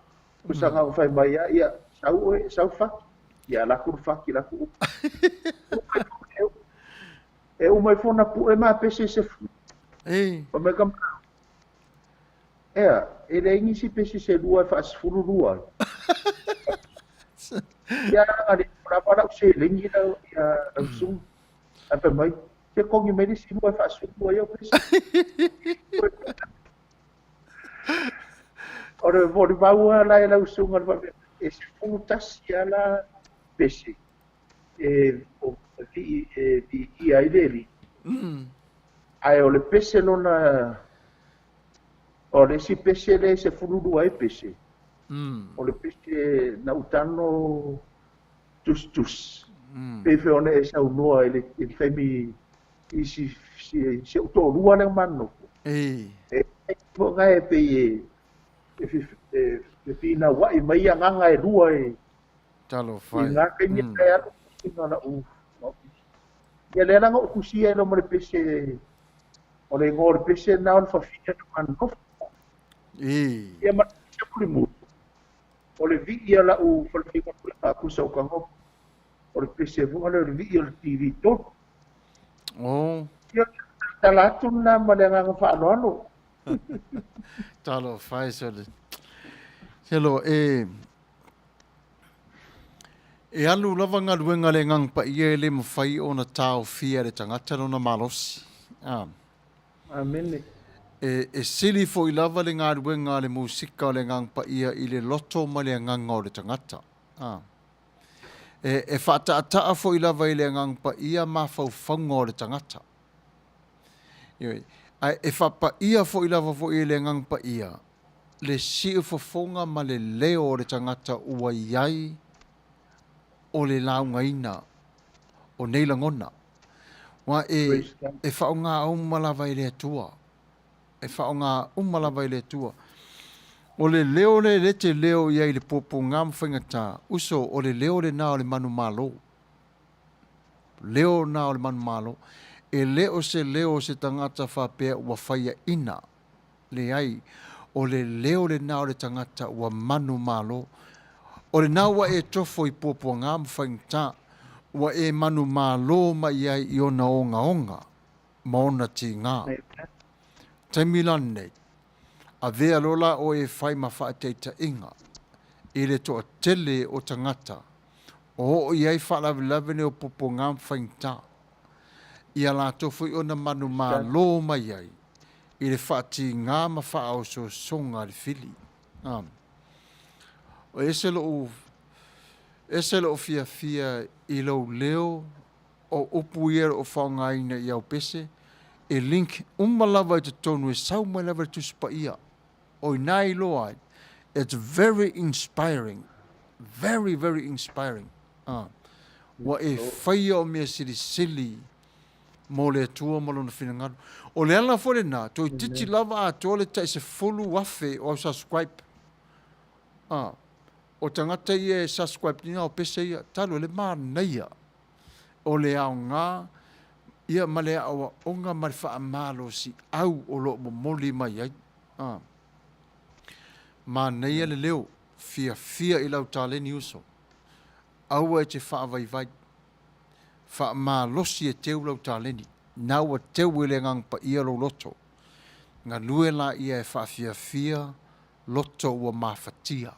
tusa na ona fai mai lava, ia, sau oe, sau faki. Ia alu atu le faki i la atu upu. E uma ifo ona pue ma pese se 10. Fai mai ka manao, ea, e leai nisi pese se lua e faasefulu lua ai. Ia na le lava lau seleni lau, ia, lau susuga. Ae fai mai, se togi mai le isi lua e faasefulu lua ai au pese. O le molimau lava la e lau susuga le faapea, e 11 lava la pese e viia ai le alii. Ae o le pese lona, o le isi pese lea e 12 ai pese, o le pese na ou tago tusitusi, pei foi ona e saunoa i le taimi i si ou toalua lea ma nofo. E foi na e pei e fefinauai mai agaga e lua e Talofa e. I ngā taimi e alu tusiga o lau Ia lea la na ou tusia ai loa ma le pese, o le igoa o le pese lena o le fafine na ma nofo. Ia ma le pese mulimuli, o le vii o lau falefaigaluega a Kusa o Kagogo, o le pese foi lea o le vii o le TV 3. Ia, tala atu lena ma le agaga faaaloalo. Talofa e sole. Selo, e... E alu lava galuega a le Agaga Paia e le mafai ona taofia e le tagata lona malosi. A. Amene. E, e sili foi lava le galuega a le musika o le Agaga Paia i le loto ma le agaga o le tagata. A. E, e faataataa foi lava i le Agaga Paia mafaufauga o le tagata. Ioe. Ae e faapaia foi lava foi e le Agaga Paia le siufofoga ma le leo o le tagata ua i ai o le laugaina o nei lagona. Aua e, e faaaoga uma lava e le Atua. E faaaoga uma lava e le Atua. O le leo lea e te leo i ai i le puapuaga ma faigata, uso, o le leo lena o le manumalo. Leo lena o le manumalo. E le o se leo o se tagata faapea ua faiaina. Leai, o le leo lena o le tagata ua manumalo. O lena ua e tofo i puapuaga ma faigata, ua e manumalo mai ai i ona ogaoga ma ona tiga. Taimi la lenei, Avea loa la oe e fai ma faataitaiga i le toatele o tagata o oo i ai faalavelave nei o pupuga ma faigata, ia latou foi ona manumalo mai ai i le faatiga ma faaosoosoga a le fili. A. O ese lou, ese lou fiafia i lou leo o upu ia o lo o faaaogaina i au pese, e link uma lava i totonu e sau mai lava i le Tusi Paia. O i ina e iloa ai, it's very inspiring, very, very inspiring. A. Ua e faia o mea silisili mo le Atua ma Lona finagalo. O le ala foi lena, toeitiiti lava atoa le tai 10,000 o au subscribe. A. O tagata ia e subscribe ina o pese ia, talu e le manaia o le aoga ia ma le aoaoga ma le faamalosiau o lo o momoli mai ai. A. Manaia le leo, fiafia i lau taleni uso. Aua e te faavaivai. Faamalosi e teu lau taleni. Na ua teu e le Agaga Paia lou loto. Galue laia e faafiafia loto ua mafatia.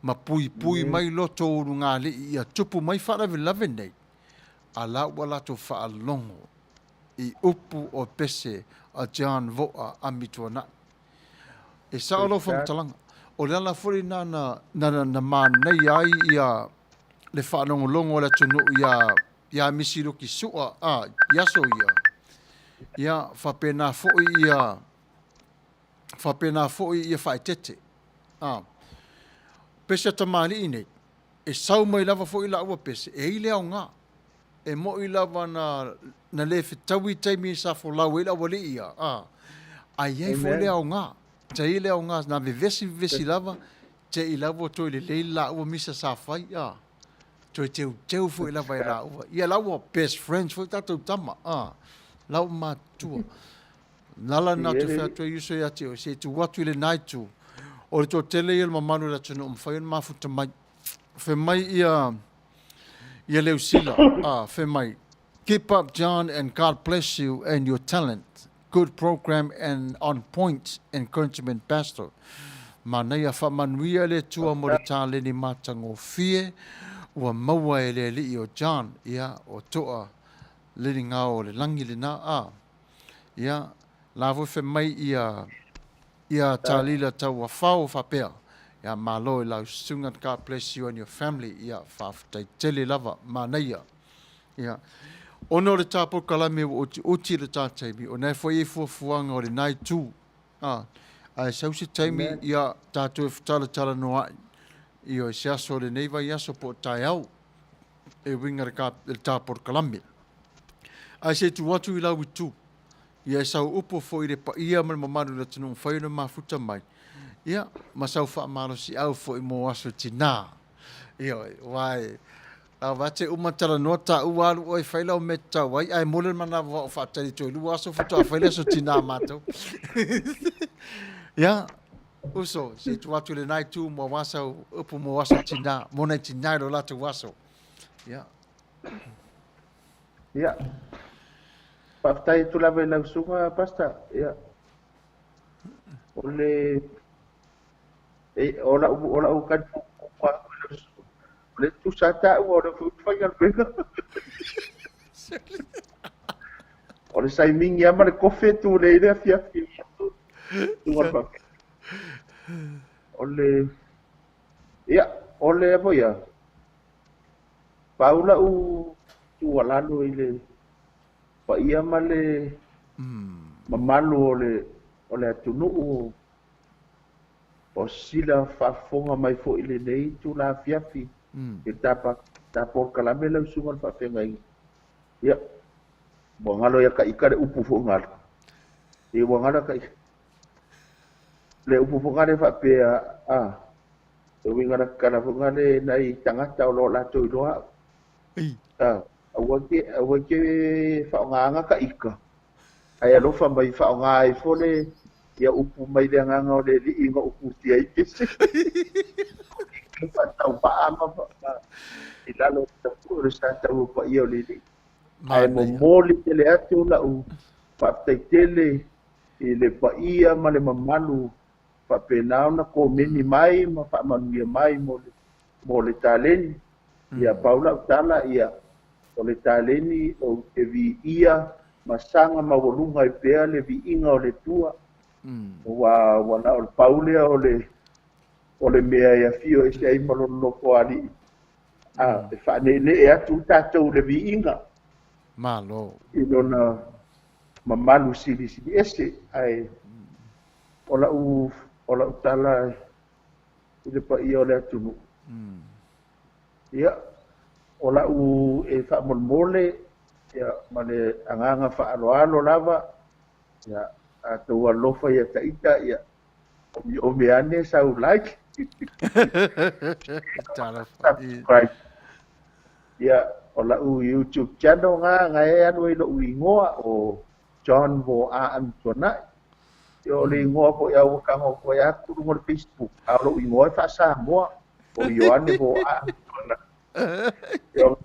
Ma puipui mai loto ulugalii ia tupu mai faalavelave nei, a la ua latou faalogo i upu o pese a John Voa Amituanai. E sao lau faamatalaga. O le ala foi lena na, na, na manaia ai ia le faalogologo a le atunuu iā, iā Misi Luki Su'a, a, i aso ia. Ia, faapena foi ia, faapena foi ia Faaeteete. A, pese a tamalii nei, e sau mai lava foi laua pese, e i le aoga. E moʻi lava na, na le fetaui taimi sa folau ai le aualii ia, a, ae i ai foi le aoga. Sa i ai le aoga, na vevesi vevesi lava, te i lava ua toe lelei le laua misa sa fai, a, toe teuteu foi lava e laua. Ia laua best friends foi tatou tama, a, laua matutua. Nala na te fai atu ai uso ia te oe, se i tuu atu i lena itu, o le toatele ia o le mamalu o le atunuu e mafai ona mafuta mai. Fai mai ia, ia Leusila, a, fai mai, Keep up John and God bless you and your talent. Good program and on point encouragement pastor. Manaia faamanuia le Atua mo le taleni matagofie ua maua e le Alii o John, ia, o toa leligao o le lagi lena, a. Ia, la foi fai mai ia, ia Talila Tauafao faapea, ia malo i lau susuga, God bless you and your family, ia faafetai tele lava, manaia. Ia, ona o le tā polokalame ua utiuti le tā taimi, o na e foi e fuafuaga o lena itu, a, ae sau se taimi, ia, tātou e fetalatalanoa'i, ioe, se aso o lenei vaiaso po o taeao, e uiga i le tā polokalame. Ae se i tuu atu i lau itu, ia e sau upu foi i le paia ma le mamalu o le atunuu mafai ona mafuta mai, ia, ma sau faamalosiau foi mo aso tinā. Ioe, aua e, aua te uma talanoa taua alu oe e fai lau mea e tatau ai, ae mole le manawa o faatali toe lua aso faatoa fai le aso tinā matou. Ia, uso, se i tuu atu i lena itu mo aua sau upu mo aso tinā, mo nai tinā i lo latou aso. Ia. Ia. Faafetai atu lava i lau susuga, Pastor. Ia. O le e, o lau o lau tali puupuu atu i lau susuga. O le tusa taua o le foi faigaluega. O le saimigi lava ma le kofe tu le i le afiafi. Susuga le faafetai. O le ia, o le foi ia. Pau lau tuualalo i le paia ma le mamalu o le o le atunuu o sila faafofoga mai foi i lenei itula afiafi i le ta ta polokalame lau susuga i le faafeagaiga. Ia, ua galo ia ka ika le upu foi galo. Ia ua galo ka ika le upu foi galo e faapea a E uiga na kala foi ngale nai tagata o lo o latou iloa au. A, aua ke, aua ke faaaogaina ka ika, ae alofa mai faaaoga ai fo le ia upu mai le agaga o le Alii na uputia ai pese. E faatauvaa ma, ma i lalo o le tapu o le sa tau o paia o le Alii. Ae momoli tele atu lau faafetai tele i le paia ma le mamalu faapena ona komeni mai ma faamanuia mai mo le mo le taleni. Ia pau lau tala ia o le taleni ou te viia ma saga maualuga ai pea le viiga o le Atua. Ua ua na o le pau lea o le o le mea e afio ese ai ma lona nofoalii. A e faaneenee atu tatou i le viiga. Malo. I lona mamalu silisili ese, ae o lau o lau tala i le paia o le atunuu. Ia, o lau e faamolemole ia, ma le agaga faaaloalo lava, ia, a outou alofa ia Taita, ia, omiomi ane sau like, subscribe. Ia, o lau YouTube channel nga, nga e alu ai lou igoa o John Vo A Amituanai. Ia, o le igoa foi a ua tago atu ai atu i luga o le Facebook, a o lou igoa e faa-Samoa, o Ioane Vo A Amituanai. Ia, o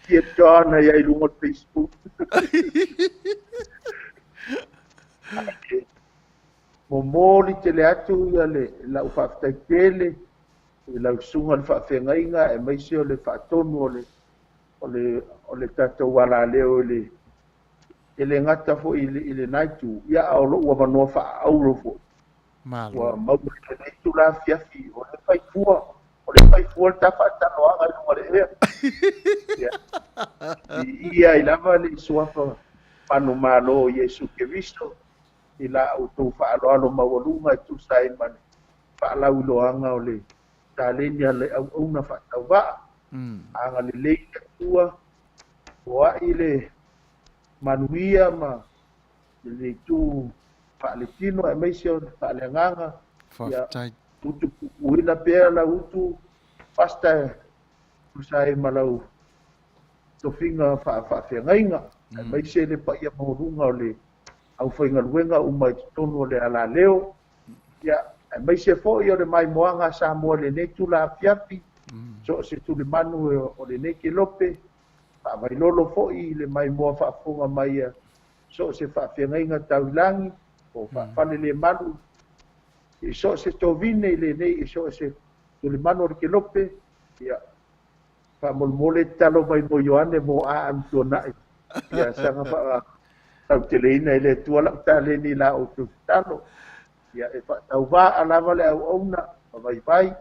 ia John ai ai luga o le Facebook. Momoli tele atu ia le lau faafetai tele i lau susuga i le faafeagaiga aemaise o le faatonu o le o le o le tatou alaleo i le e le gata foi i lena itu, ia a o lou avanoa faaauro foi. Malo. Ua maua i lenei itula afiafi, o lea e fai fua, o lea e fai fua le ta faatalanoaga i luga o le ea. Ia, viia ai lava le suafa manumalo o Iesu Keriso i la outou faaaloalo maualuga e tusa ai ma le faalauiloaga o le taleni a le auauna faatauvaa. Agalelei le Atua, foai le manuia ma le itu faaletino aemaise o le faaleagaga. Ia Faafetai. utupupuina pea lau utu pasta e tusa ai ma lau tofiga faafeagaiga, aemaise le paia maualuga o le aufaigaluega uma i totonu o le alaleo. Ia, aemaise foi o le maimoaga a Samoa i lenei tula afiafi, so o se tulimanu o lenei kelope, faavailolo foi i le maimoa faafofoga mai a so o se faafeagaiga tau i lagi, po o faafalelemalu i so o se tovine i lenei i so o se tulimanu o le kelope. Ia, faamolemole tatalo mai mo Ioane mo a Amituanai, ia saga faatauteleina e le Atua lau taleni i la outou tatalo. Ia, e faatauvaa lava le auauna ma vaivai,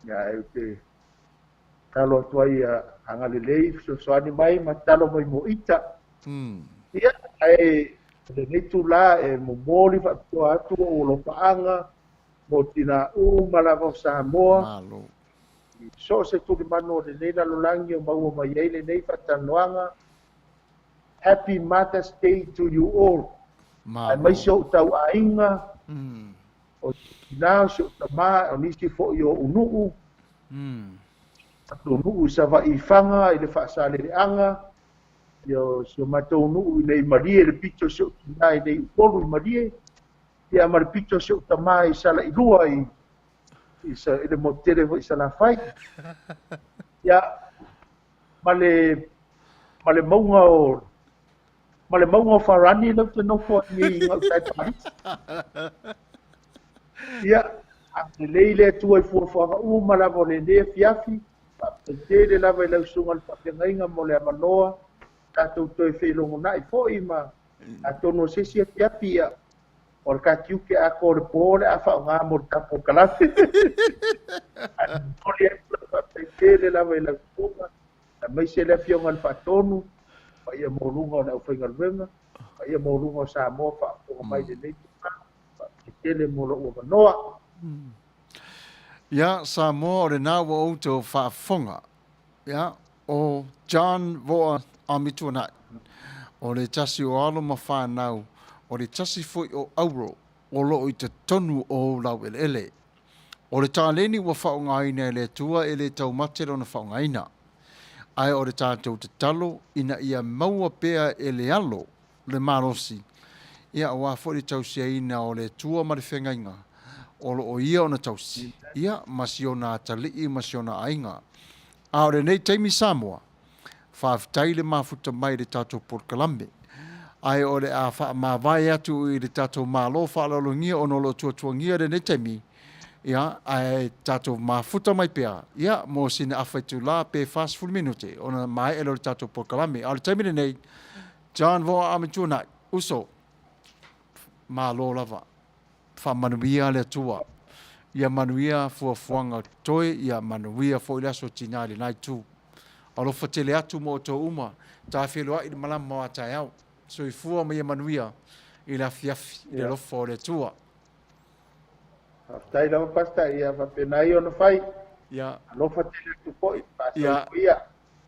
ia, ae ou te tatalo atu ai ia agalelei fesoasoani mai ma tatalo mai mo ita. Ia, ae lenei itula e momoli faapitoa atu ou alofaaga mo tinā uma lava o Samoa. Malo. I so o se tulimanu o lenei lalolagi o maua mai ai lenei faatalanoaga. Happy Mother's Day to you all. Malo. Aemaise ou tauaiga, o tinā, o si ou tamā, o nisi foi o ou nuu, matou nuu i Savaii i Faga i le Faasaleleaga, ia o si o matou nuu i nei Malie, le pito o si ou tinā i nei Upolu i Malie, ia ma le pito o si ou tamā i Salailua i i, sa, i le motu tele foi i Salafai. Ia, ma le, ma le mauga o, ma le mauga o Farani lea ou te nofo ai nei i gauta i Parisi. Ia, agalelei le Atua i fuafuaga uma lava o lenei afiafi, faafetai tele lava i lau susuga i le faafeagaiga mo le avanoa, tatou toe feilogonai foi ma atonu o se isi afiafi, ia, o le katiuke atoa o le po o le a faaaoga mo le tatou kalame. Ae momoli atu lau faafetai tele lava i lau susuga, aemaise le Afioga i le Faatonu, paia maualuga o le aufaigaluega, paia maualuga o Samoa faafofoga mai i lenei itula. Faafetai tele mo lou avanoa. Ia, Samoa, o lena ua outou faafofoga. Ia, o John Voa Amituanai, o le tasi o alo ma fanau, o le tasi foi o auro o lo o i totonu o ou laueleele. O le taleni ua faaaogaina e le Atua e le taumate lona faaaogaina. Ae o le tatou tatalo ina ia maua pea e le alo le malosi, ia aua foi le tausiaina o le Atua ma le feagaiga o lo o ia ona tausi, ia ma si ona atalii ma si ona aiga. A o lenei taimi Samoa, faafetai le mafuta mai i le tatou polokalame. Ae o le a faamavae atu i le tatou Malo faaaloalogia ona o lo o tuatuagia lenei taimi. Ia, ae tatou mafuta mai pea, ia, mo sina afa itulā pe 40 minute ona maea lea o le tatou polokalame. A o le taimi lenei, John Voa Amituanai, uso, malo lava. Faamanuia le Atua. Ia manuia fuafuaga toe, ia manuia foi le aso tinā i lena itu. Alofa tele atu mo outou uma, ta feiloai i le malama o a taeao. Soifua ma ia manuia i le afiafi i le alofa o le Atua. Faafetai lava Pastor, ia faapena ia ona fai. Ia. Alofa tele atu foi, faasoifua ia.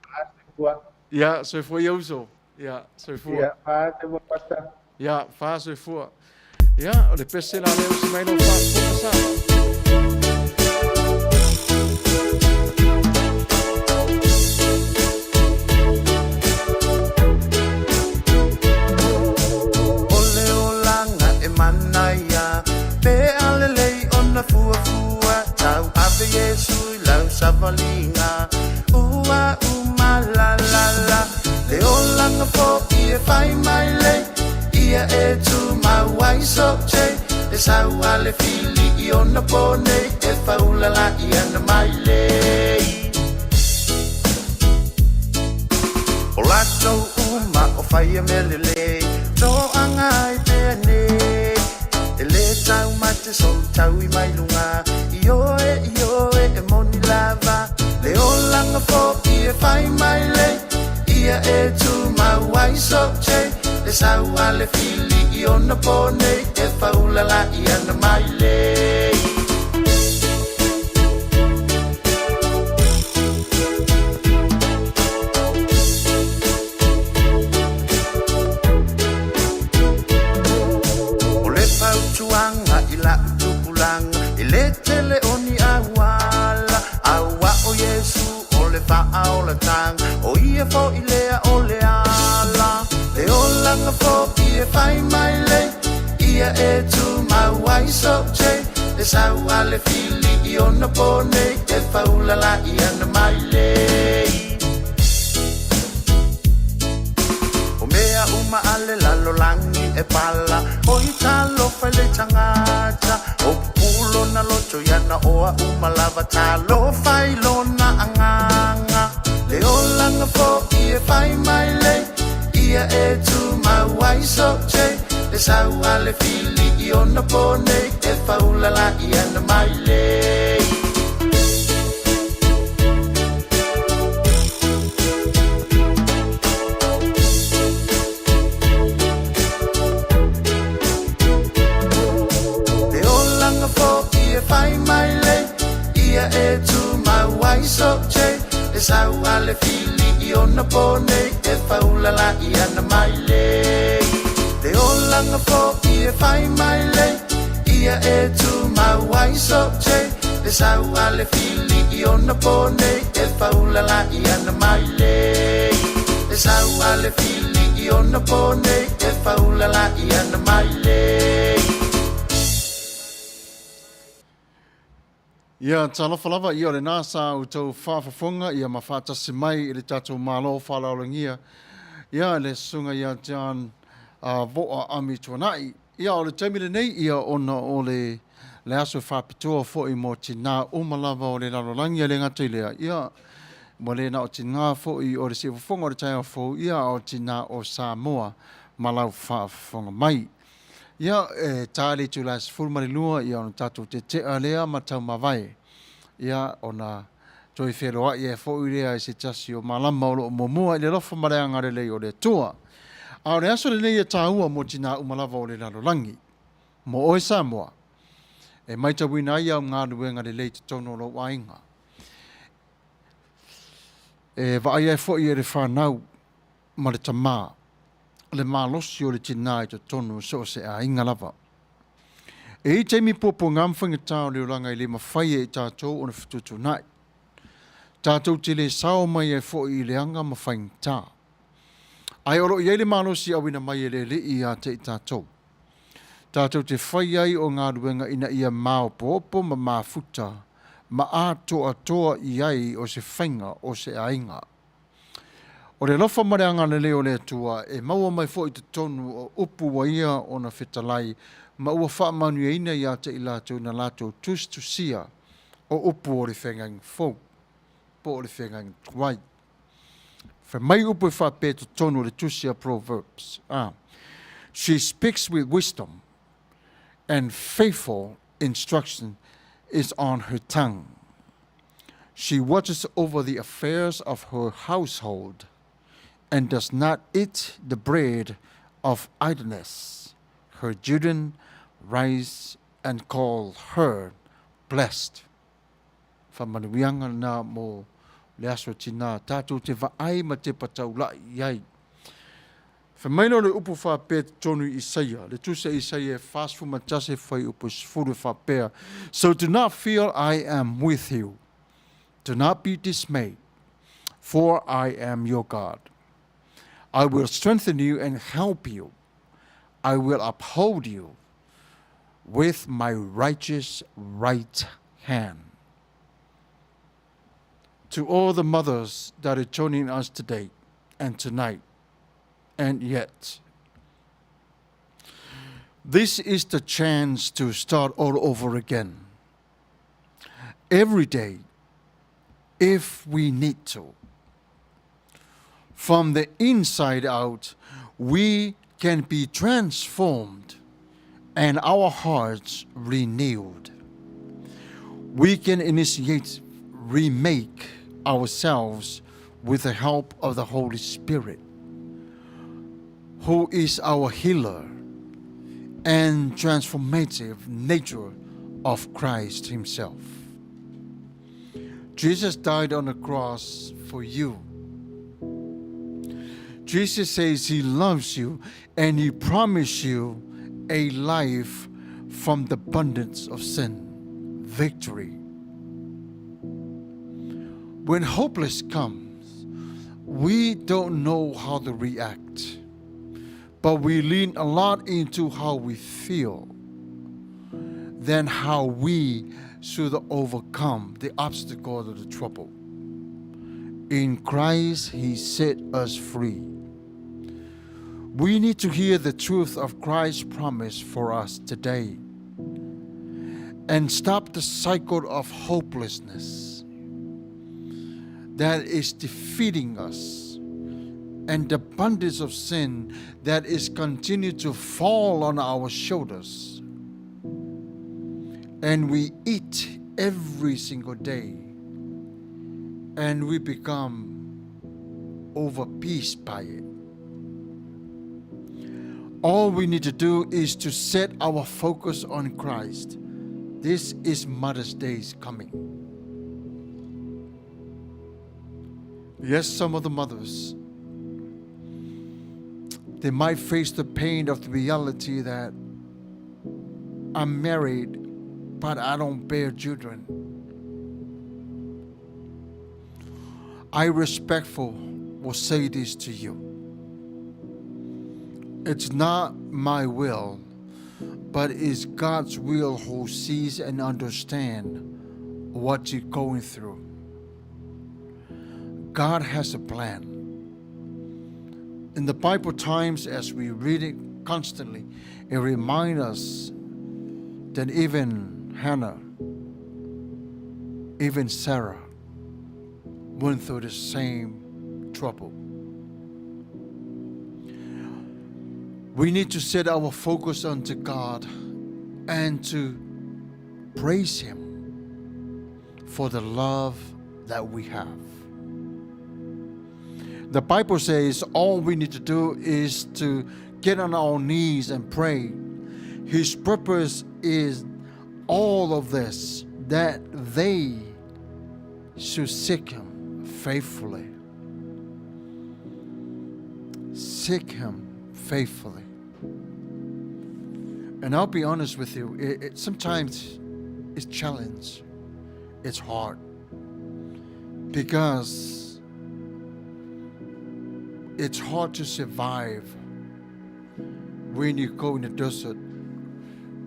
Faasoifua. Ia, soifua ia uso. Ia, soifua. Ia, faasoifua Pastor. Ia, faasoifua. Ia, o le pese la lea usi mai lau faafofoga sa. O le olaga e manaia Pe a lelei ona fuafua Tau ave Iesu i lau savaliga Ua uma la la la Le olaga fo'i e fai mai lei Ia e tumau ai so te E sau a le fili i ona po nei E faulala i ana mai lei O latou uma o faia mea lelei Toaga ai pea nei E le taumate solitaui mai luga Ioe, ioe, e moni lava Le olaga fo'i e fai mai lei Ia e tumau ai so te Le sau a le fili i ona po nei E faulala i ana mai lei. O le fautuaga i la'u tupulaga E le tele o ni auala Aua o Iesu o le faaolataga O ia fo'i lea o le ala Le olaga fo'i e fai mai lei Ia e tumau ai so te Le sau a le fili i ona po nei E faulala i ana mai lei O mea uma a le lalolagi e pala Oi talofa i le tagata O pupū lona loto ia na oa uma lava Talofa i lona agaga Le olaga fo'i e fai mai lei Ia e tumau ai so te Le sau a le fili i ona po nei E faulala i ana mai lei. Le olaga fo'i e fai mai lei Ia e tumau ai so te Le sau a le fili i ona po nei E faulala i ana mai lei Le olaga fo'i e fai mai lei Ia e tumau ai so te Le sau a le fili i ona po nei E faulala i ana mai lei Le sau a le fili i ona po nei E faulala i ana mai lei. Ia, talofa lava, ia o lenā sa outou faafofoga, ia ma faatasi mai i le tatou Malo faaaloalogia, ia le Susuga ia John Voa Amituanai. Ia, o le taimi lenei, ia, ona o le, le aso faapitoa foi mo tinā uma lava o le lalolagi, e le gata i lea, ia, ua le na o tinā foi o le siufofoga o le taeao fou, ia, a o tinā o Samoa ma lau faafofoga mai. Ia, e ta le itula e 12, ia, ona tatou tete'a lea ma taumavae, ia, ona toe feloa'i ai foi lea i se tasi o malama o lo o muamua i le alofa ma le agalelei o le Atua. A o le aso lenei e tāua mo tinā uma lava o le lalolagi. Mo oe Samoa, e maitauina ai au galuega lelei i totonu o lou aiga. E vaai ai foi e le fanau ma le tamā le malosi o le tinā i totonu o so o se aiga lava. E i ai taimi puapuaga ma faigata o le olaga e le mafai e i tatou ona fetuutuunai. Tatou te le sao mai ai foi i leaga ma faigata. Ae o lo o i ai le malosi auina mai e le Alii ia te i tatou. Tatou te fai ai o galuega ina ia maopoopo ma mafuta ma atoatoa i ai o se faiga o se aiga. O le alofa ma le agalelei o le Atua e maua mai foi i totonu o upu ua ia ona fetalai ma ua faamanuiaina ia te i latou na latou tusitusia o upu o le Feagaiga Fou po o le Feagaiga Tuai. Fai mai upu e faapea i totonu o le tusi a Proverbs, a She speaks with wisdom and faithful instruction is on her tongue. She watches over the affairs of her household and does not eat the bread of idleness. Her children rise and call her blessed. Whamanuianga nā mō le aso tinā tātou te vaai ma te pataulai i ai. Fai mai lea o le upu faapea totonu i Isaia, le tusi a Isaia e 41 fuaiupu 10 e faapea, So do not fear I am with you. Do not be dismayed, for I am your God. I will strengthen you and help you. I will uphold you with my righteous right hand. To all the mothers that are joining us today and tonight and yet, this is the chance to start all over again. Every day, if we need to. From the inside out, we can be transformed and our hearts renewed. We can initiate, remake ourselves with the help of the Holy Spirit, who is our healer and transformative nature of Christ Himself. Jesus died on the cross for you. Jesus says He loves you and He promised you a life from the abundance of sin, victory. When hopeless comes, we don't know how to react, but we lean a lot into how we feel than how we should overcome the obstacle or the trouble. In Christ, He set us free. We need to hear the truth of Christ's promise for us today and stop the cycle of hopelessness that is defeating us and the bondage of sin that is continued to fall on our shoulders. And we eat every single day and we become overpeaced by it. All we need to do is to set our focus on Christ. This is Mother's Day's coming. Yes, some of the mothers, they might face the pain of the reality that I'm married, but I don't bear children. I respectful will say this to you. It's not my will, but it's God's will who sees and understands what you're going through. God has a plan. In the Bible times, as we read it constantly, it reminds us that even Hannah, even Sarah, went through the same trouble. We need to set our focus onto God and to praise Him for the love that we have. The Bible says all we need to do is to get on our knees and pray. His purpose is all of this, that they should seek Him faithfully. Seek Him faithfully. And I'll be honest with you, sometimes it's challenge, it's hard, because it's hard to survive when you go in the desert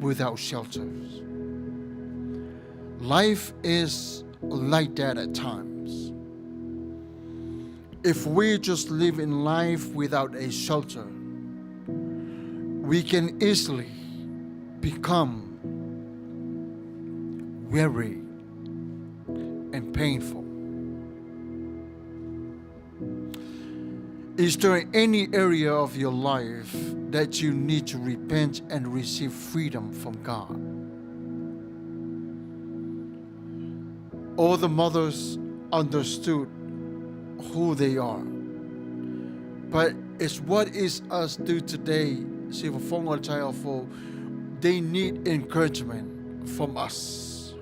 without shelters. Life is like that at times. If we just live in life without a shelter, we can easily become weary and painful. Is there any area of your life that you need to repent and receive freedom from God? All the mothers understood who they are. But it's what is us do today, for they need encouragement from us.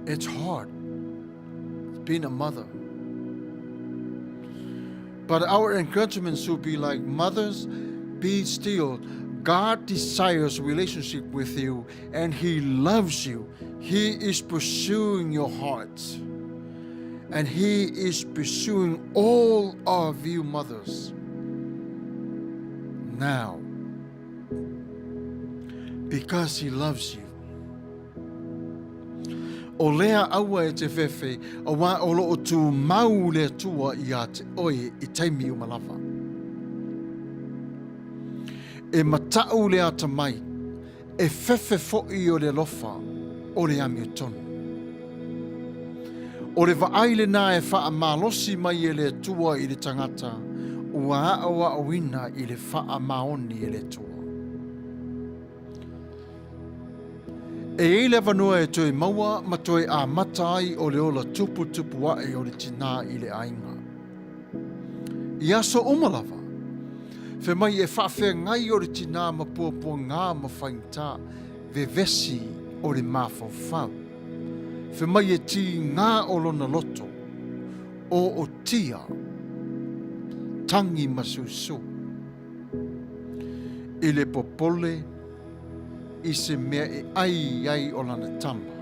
It's hard being a mother. But our encouragement should be like, mothers, be still. God desires relationship with you and He loves you. He is pursuing your heart. And He is pursuing all of you mothers now because He loves you. O lea aua e te fefe, auā o loo tumau le Atua ia te oe i taimi uma lava. E matau le atamai, e fefe foʻi o le alofa o le amiotonu. O le vaai lenā e faamalosi mai e le Atua i le tagata ua aoaoina i le faamaoni e le Atua. E i ai le avanoa e toe maua ma toe amata ai o le ola tuputupu aʻe o le tinā i le aiga. I aso uma lava, fai mai e faafeagai o le tinā ma puapuagā ma faigata, vevesi o le mafaufau. Fai mai e tīgā o lona loto, o otia, tangi ma susū. I le popole i se mea e ai ai o lana tama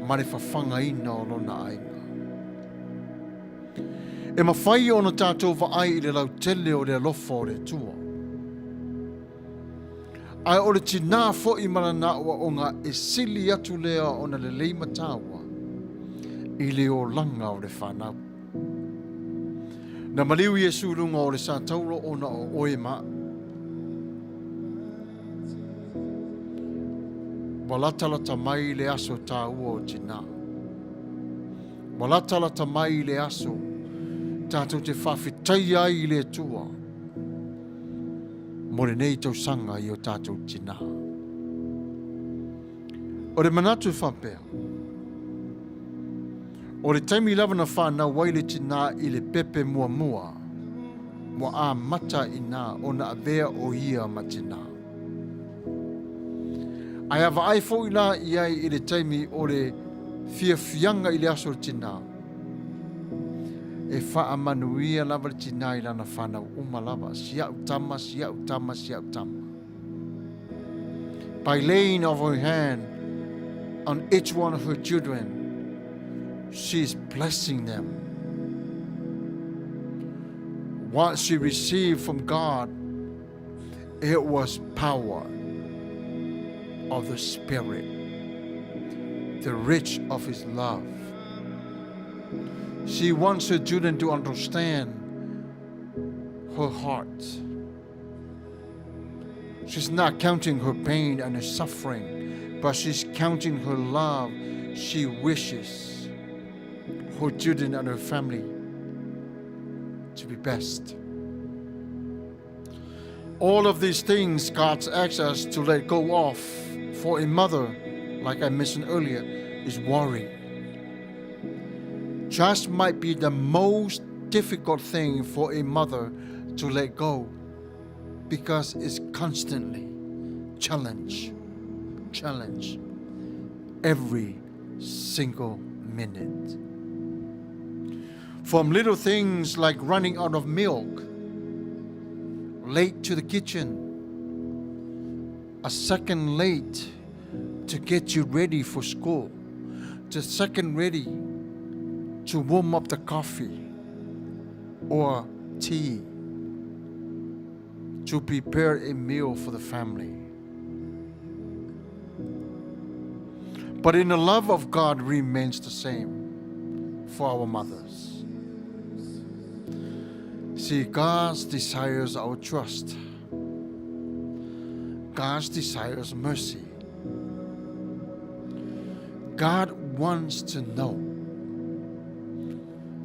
ma le fafagaina o lona aiga. E mafai ona tatou vaai i le lautele o le alofa o le Atua. Ae o le tinā foʻi ma lana aʻoaʻoga e sili atu lea ona lelei ma taua i le olaga o le fanau. Na maliu Iesu i luga o le satauro ona o oe ma aʻu. Ua latalata mai le aso taua o tinā. Ua latalata mai le aso tatou te faafetaia ai i le Atua mo lenei tausaga i o tatou tinā. O le manatu e faapea, o le taimi lava na whanau ai le tinā i le pepe muamua, ua amata inā ona avea o ia ma tinā. Ae a vaai foʻi la i ai i le taimi o le fiafiaga i le aso o le tinā, e faamanuia lava le tinā i lana whanau uma lava, si au tama, si au tama, si au tama. By laying of her hand on each one of her children, she is blessing them. What she received from God, it was power of the Spirit, the rich of His love. She wants her children to understand her heart. She's not counting her pain and her suffering, but she's counting her love. She wishes her children and her family to be best. All of these things God asks us to let go of for a mother, like I mentioned earlier, is worry. Just might be the most difficult thing for a mother to let go because it's constantly challenge, challenge every single minute. From little things like running out of milk, late to the kitchen, a second late to get you ready for school, to second ready to warm up the coffee or tea, to prepare a meal for the family. But in the love of God remains the same for our mothers. See, God desires our trust. God desires mercy. God wants to know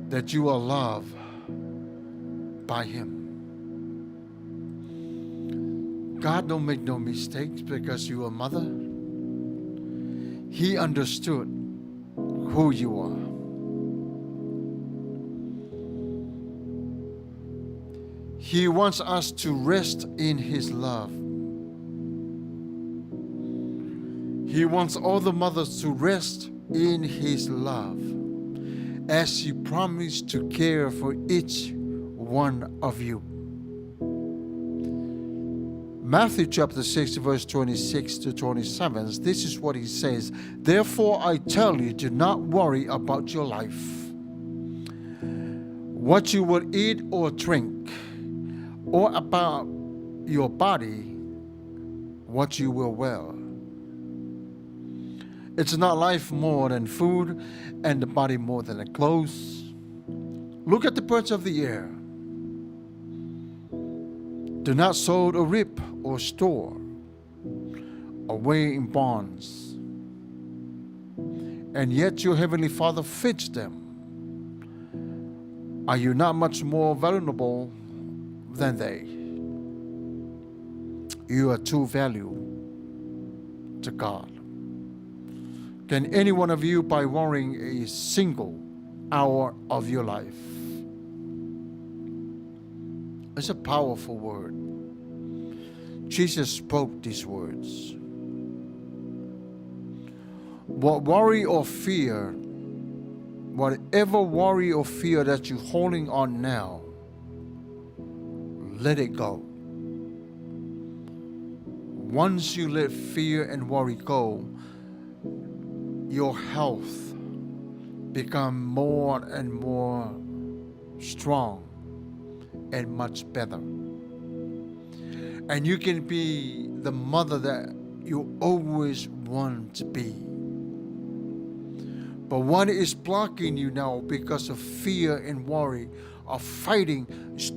that you are loved by Him. God don't make no mistakes because you are mother. He understood who you are. He wants us to rest in His love. He wants all the mothers to rest in His love as He promised to care for each one of you. Matthew chapter 6, verse 26 to 27, this is what he says Therefore, I tell you, do not worry about your life, what you will eat or drink, or about your body, what you will wear. It's not life more than food, and the body more than the clothes. Look at the birds of the air. Do not sow or reap or store away in barns. And yet your heavenly Father feeds them. Are you not much more valuable than they? You are too valuable to God. Can any one of you, by worrying a single hour of your life? It's a powerful word. Jesus spoke these words. What worry or fear, whatever worry or fear that you're holding on now, let it go. Once you let fear and worry go, your health become more and more strong and much better. And you can be the mother that you always want to be. But what is blocking you now because of fear and worry are fighting,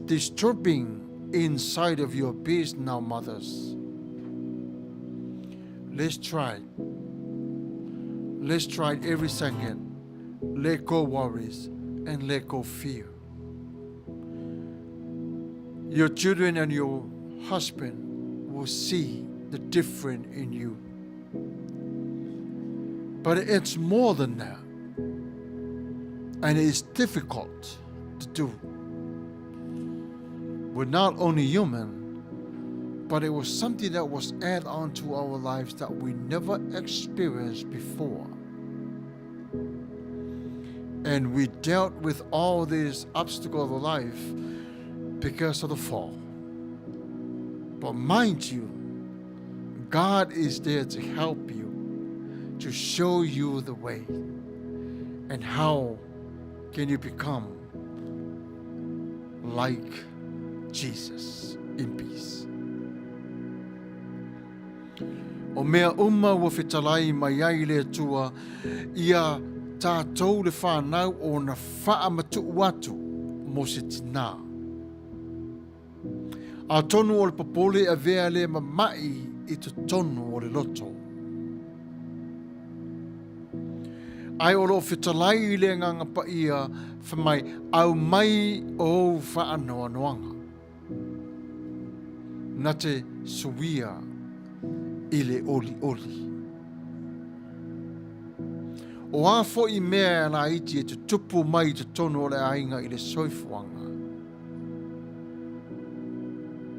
disturbing inside of your beast now, mothers. Let's try. Let's try every second. Let go worries and let go fear. Your children and your husband will see the difference in you. But it's more than that. And it's difficult to do. We're not only human, but it was something that was added on to our lives that we never experienced before. And we dealt with all these obstacles of life because of the fall. But mind you, God is there to help you, to show you the way and how can you become like Jesus in peace. O mea uma ua fetalai mai ai le Atua ia tātou le whānau o na whaamatu'u atu mo se tinā. Atonu o le popole avea le mama'i i totonu o le loto. Ai o loo fetalai i le Agaga Paia fai mai, Aumai ou faanoanoaga. Na te suia i le olioli. O a foi mea laiti e tutupu mai i totonu o le aiga i le soifuaga,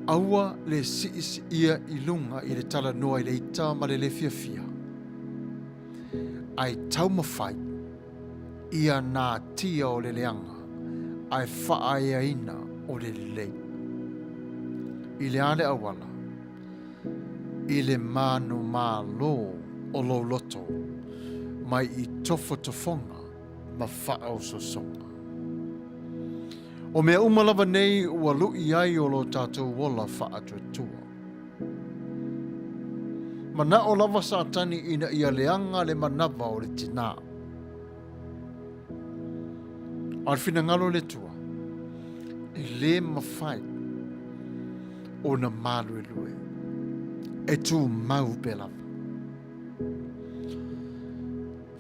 aua le siisiia i luga i le talanoa i le ita ma le le fiafia, ae taumafai ia natia o le leaga ae faaeaina o le lelei. I le a le auala? I le manumalo o lou loto mai i tofotofoga ma faaososoga. O mea uma lava nei ua luʻi ai o lo tatou ola faatuatua. Manaʻo lava Satani ina ia leaga le manava o le tinā. A o le finagalo o le Atua, E lē mafai ona māluelue, e tumau pea lava.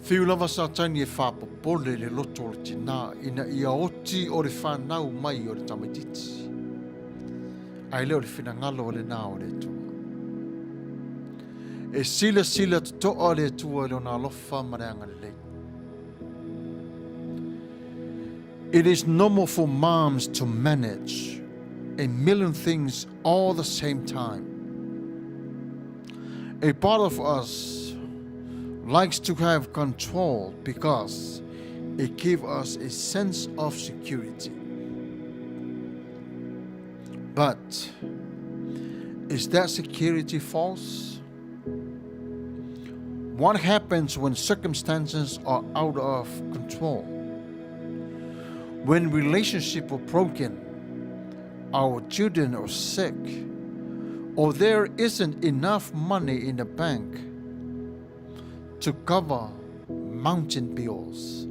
Fiu lava Satani e fāpopole le loto o le tinā ina ia oti o le whanau mai o le tamaititi. Ae le o le finagalo o lenā o le Atua. E silasila totoa le Atua i lona alofa ma le agalelei. It is normal for moms to manage a million things all the same time. A part of us likes to have control because it gives us a sense of security. But is that security false? What happens when circumstances are out of control? When relationships are broken, our children are sick, or there isn't enough money in the bank to cover mountain bills.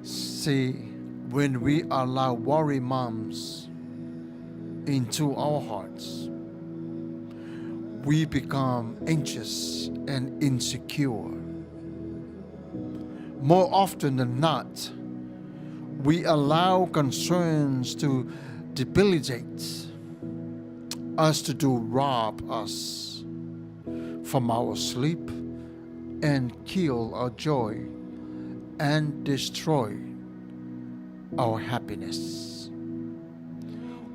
See, when we allow worry moms into our hearts, we become anxious and insecure. More often than not, we allow concerns to debilitate us to do rob us from our sleep and kill our joy and destroy our happiness.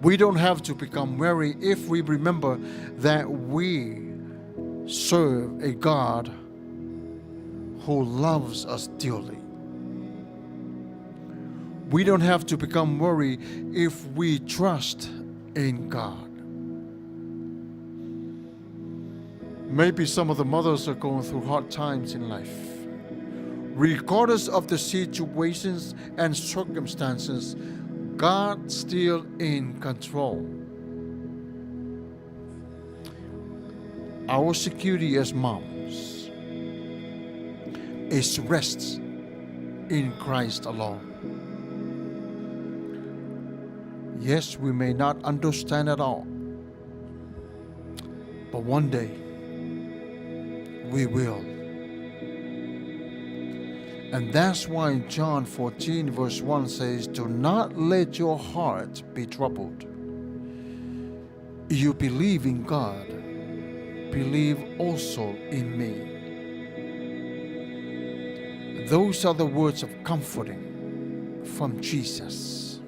We don't have to become weary if we remember that we serve a God who loves us dearly. We don't have to become worried if we trust in God. Maybe some of the mothers are going through hard times in life. Regardless of the situations and circumstances, God's still in control. Our security as moms is rests in Christ alone. Yes, we may not understand it all, but one day we will. And that's why John 14, verse 1 says, Do not let your heart be troubled. You believe in God, believe also in me. Those are the words of comforting from Jesus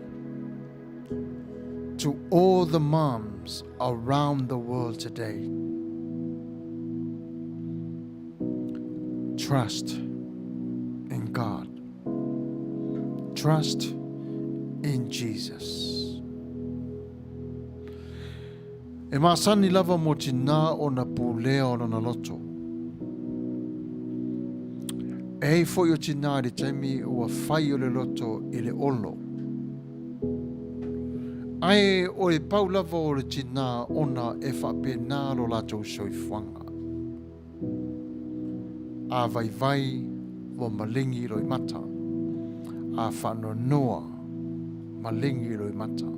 to all the moms around the world today. Trust in God. Trust in Jesus. E masani lava mo tinā o na pulea o lona loto. E hei foi o tinā i le taimi ua fai o le loto i le olo. Ae o le pau lava o le tinā ona e faapena lo latou soifuaga. A vaivai ua malengi loimata, a faanoanoa malengi loimata.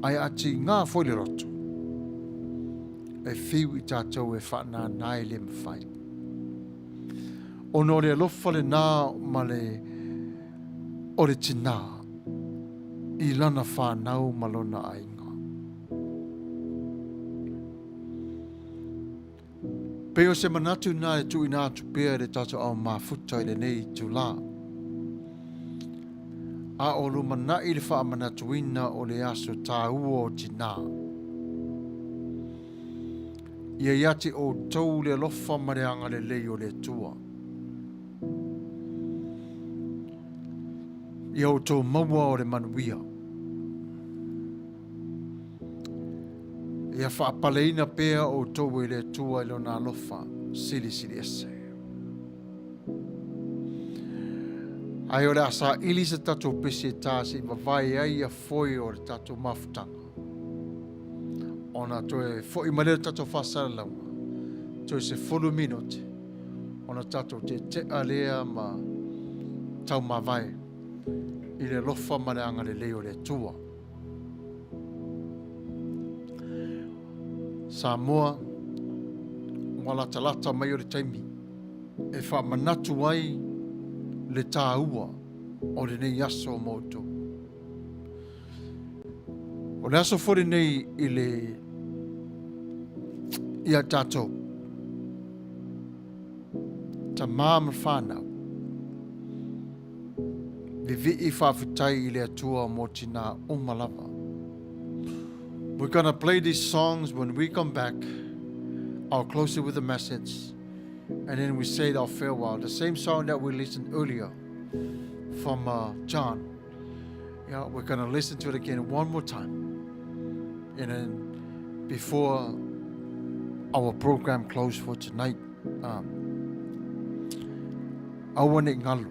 Ae a tigā foi le loto, e whiu i tātou e whaanānā e le mawhai. Ona o le alofa lenā ma le o le tinā i lana whānau ma lona aiga. Pei o se manatu nā e tuuina atu pea i le tātou ao mafuta i lenei itulā. A o lumanaʻi le faamanatuina o le aso tāua o tinā. Ia ia te outou le alofa ma le agalelei o le Atua. Ia outou maua o le manuia. Ia faapaleina pea outou e le Atua i lona alofa silisili ese. Ae o le a saili se tatou pese e tā se i vavae ai ia foe o le tatou mafutaga. Ona toe fo'i mai lea le tatou faasalalauga, toe 10 minute, ona tatou tete'a lea ma taumavae i le alofa ma le agalelei o le Atua. Samoa, ua latalata mai o le taimi e faamanatu ai le tāua o lenei aso mo outou. O le aso foi lenei i le ia tatou tamā ma fanau vivii faafetai i le Atua mo tinā uma lava. We're gonna play these songs when we come back. I'll close it with a message and then we say our farewell. The same song that we listened earlier from John. Yeah, we're gonna listen to it again one more time. And then before our program close for tonight, aua nei ngalo.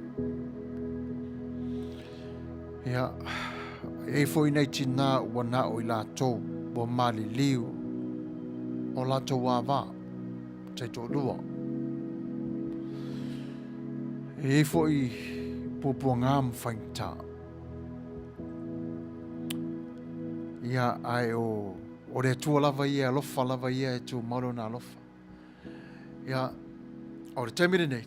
Ia, e foi nei tinā ua na o i lātou, ua maliliu o lātou āvā, te tōlua. E foi pōpua ngā mwhaingtā. Ia, ai o, o le Atua lava ia, alofa lava ia e tū malo na alofa. Ia, o le taimi lenei,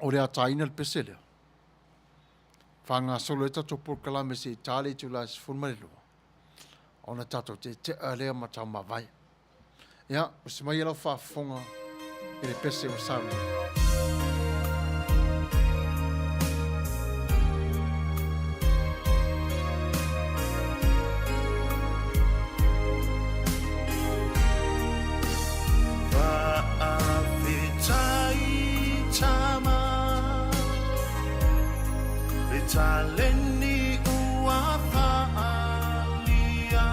o le ataina le pese lea. Whangasolo e tatou polokalame se i tāle i tū la 12. Ona tatou te tea lea ma tau mavae. Ia, o se mai e lau faafofoga i le pese o Samuel. Taleni ua whaalia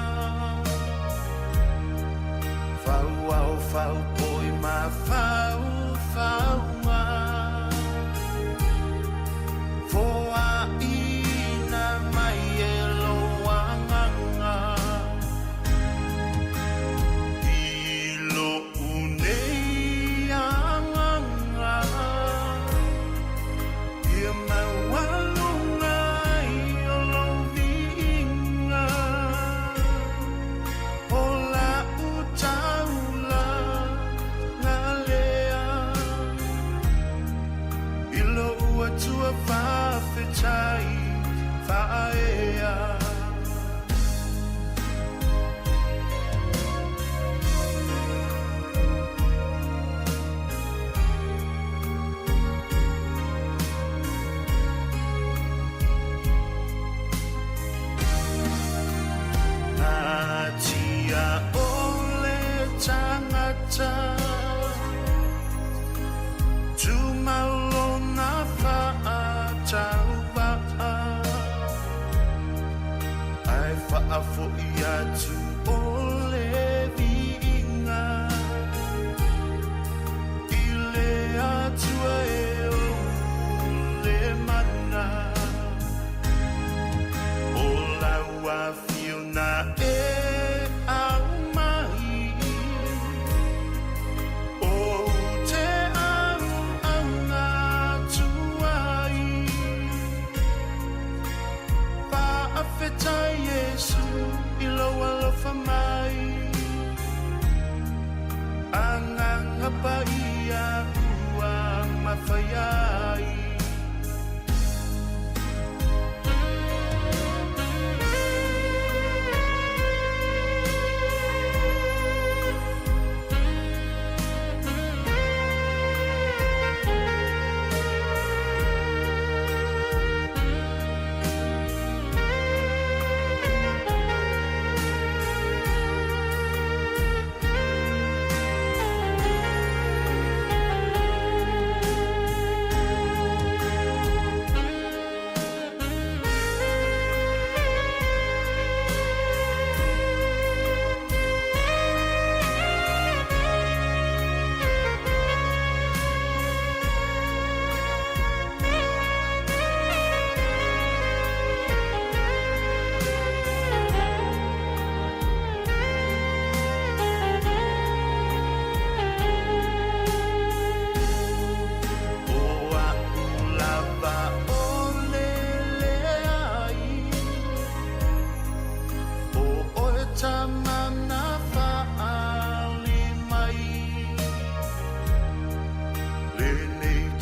Fau au fau poi ma fau faunga Foa ina mai e loanganga I lo unei anganga Ia maualunga i o lou viiga O lau taulaga lea I lou Atua faafetai faaea. Natia o le tangata Tumau lona faatauvaa Ae faafoi atu o le viiga I le Atua e ou le mana O lau afiona e aumai Ou te auauna atu ai Faafetai Iesu i lou alofa mai.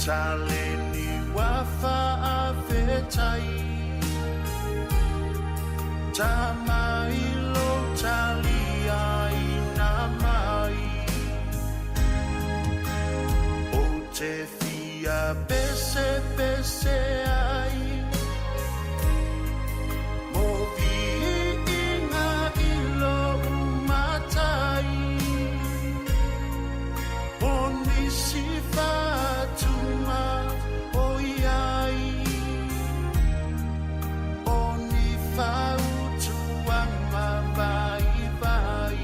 Taleni ua faafetai Tama i lou taliaina mai Ou te fia pesepese ai Mo viiga i lou matai O nisi whatunga o iai O ni whautuanga vaivai.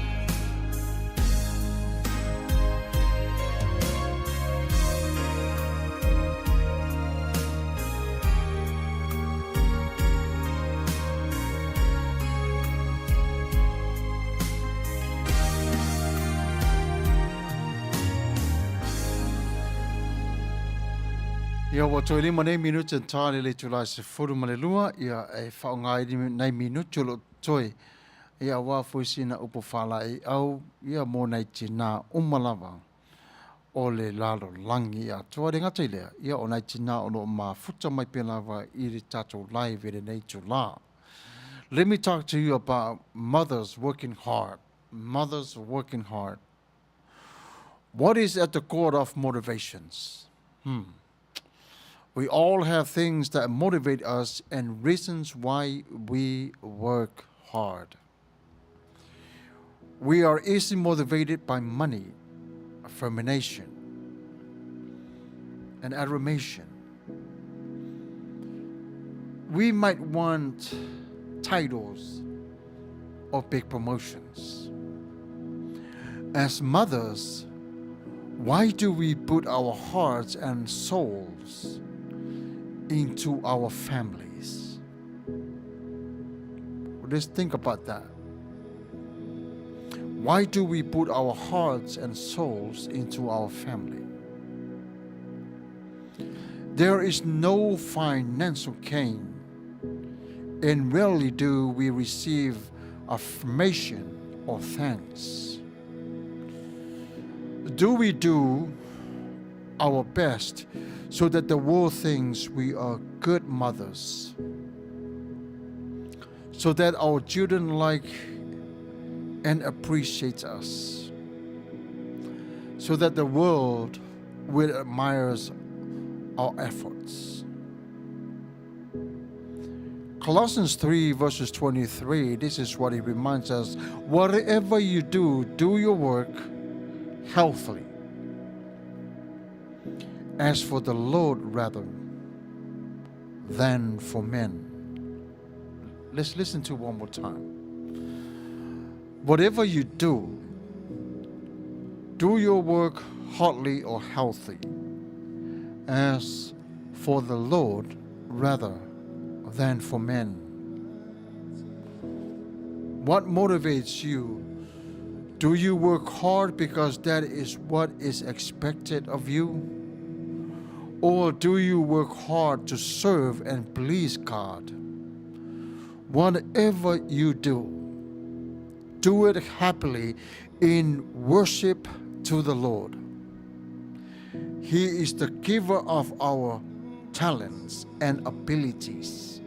Ia, ua toe lima nei minute e tā le le itulā e 12, ia, e faaaoga ai nai minute o lo o totoe, ia, aua foi sina upu faalaeiau, ia, mo nai tinā uma lava o le lalolagi atoa. E le gata i lea, ia, o nai tinā o lo o mafuta mai pea lava i le tatou live i lenei itulā. Let me talk to you about mothers working hard. Mothers working hard. What is at the core of motivations? We all have things that motivate us and reasons why we work hard. We are easily motivated by money, affirmation, and admiration. We might want titles or big promotions. As mothers, why do we put our hearts and souls into our families? Let's think about that. Why do we put our hearts and souls into our family? There is no financial gain, and rarely do we receive affirmation or thanks. Do we do our best so that the world thinks we are good mothers? So that our children like and appreciate us? So that the world will admire our efforts? Colossians 3 verses 23, this is what he reminds us. Whatever you do, do your work healthily, as for the Lord rather than for men. Let's listen to one more time. Whatever you do, do your work heartily or healthy, as for the Lord rather than for men. What motivates you? Do you work hard because that is what is expected of you? Or do you work hard to serve and please God? Whatever you do, do it happily in worship to the Lord. He is the giver of our talents and abilities.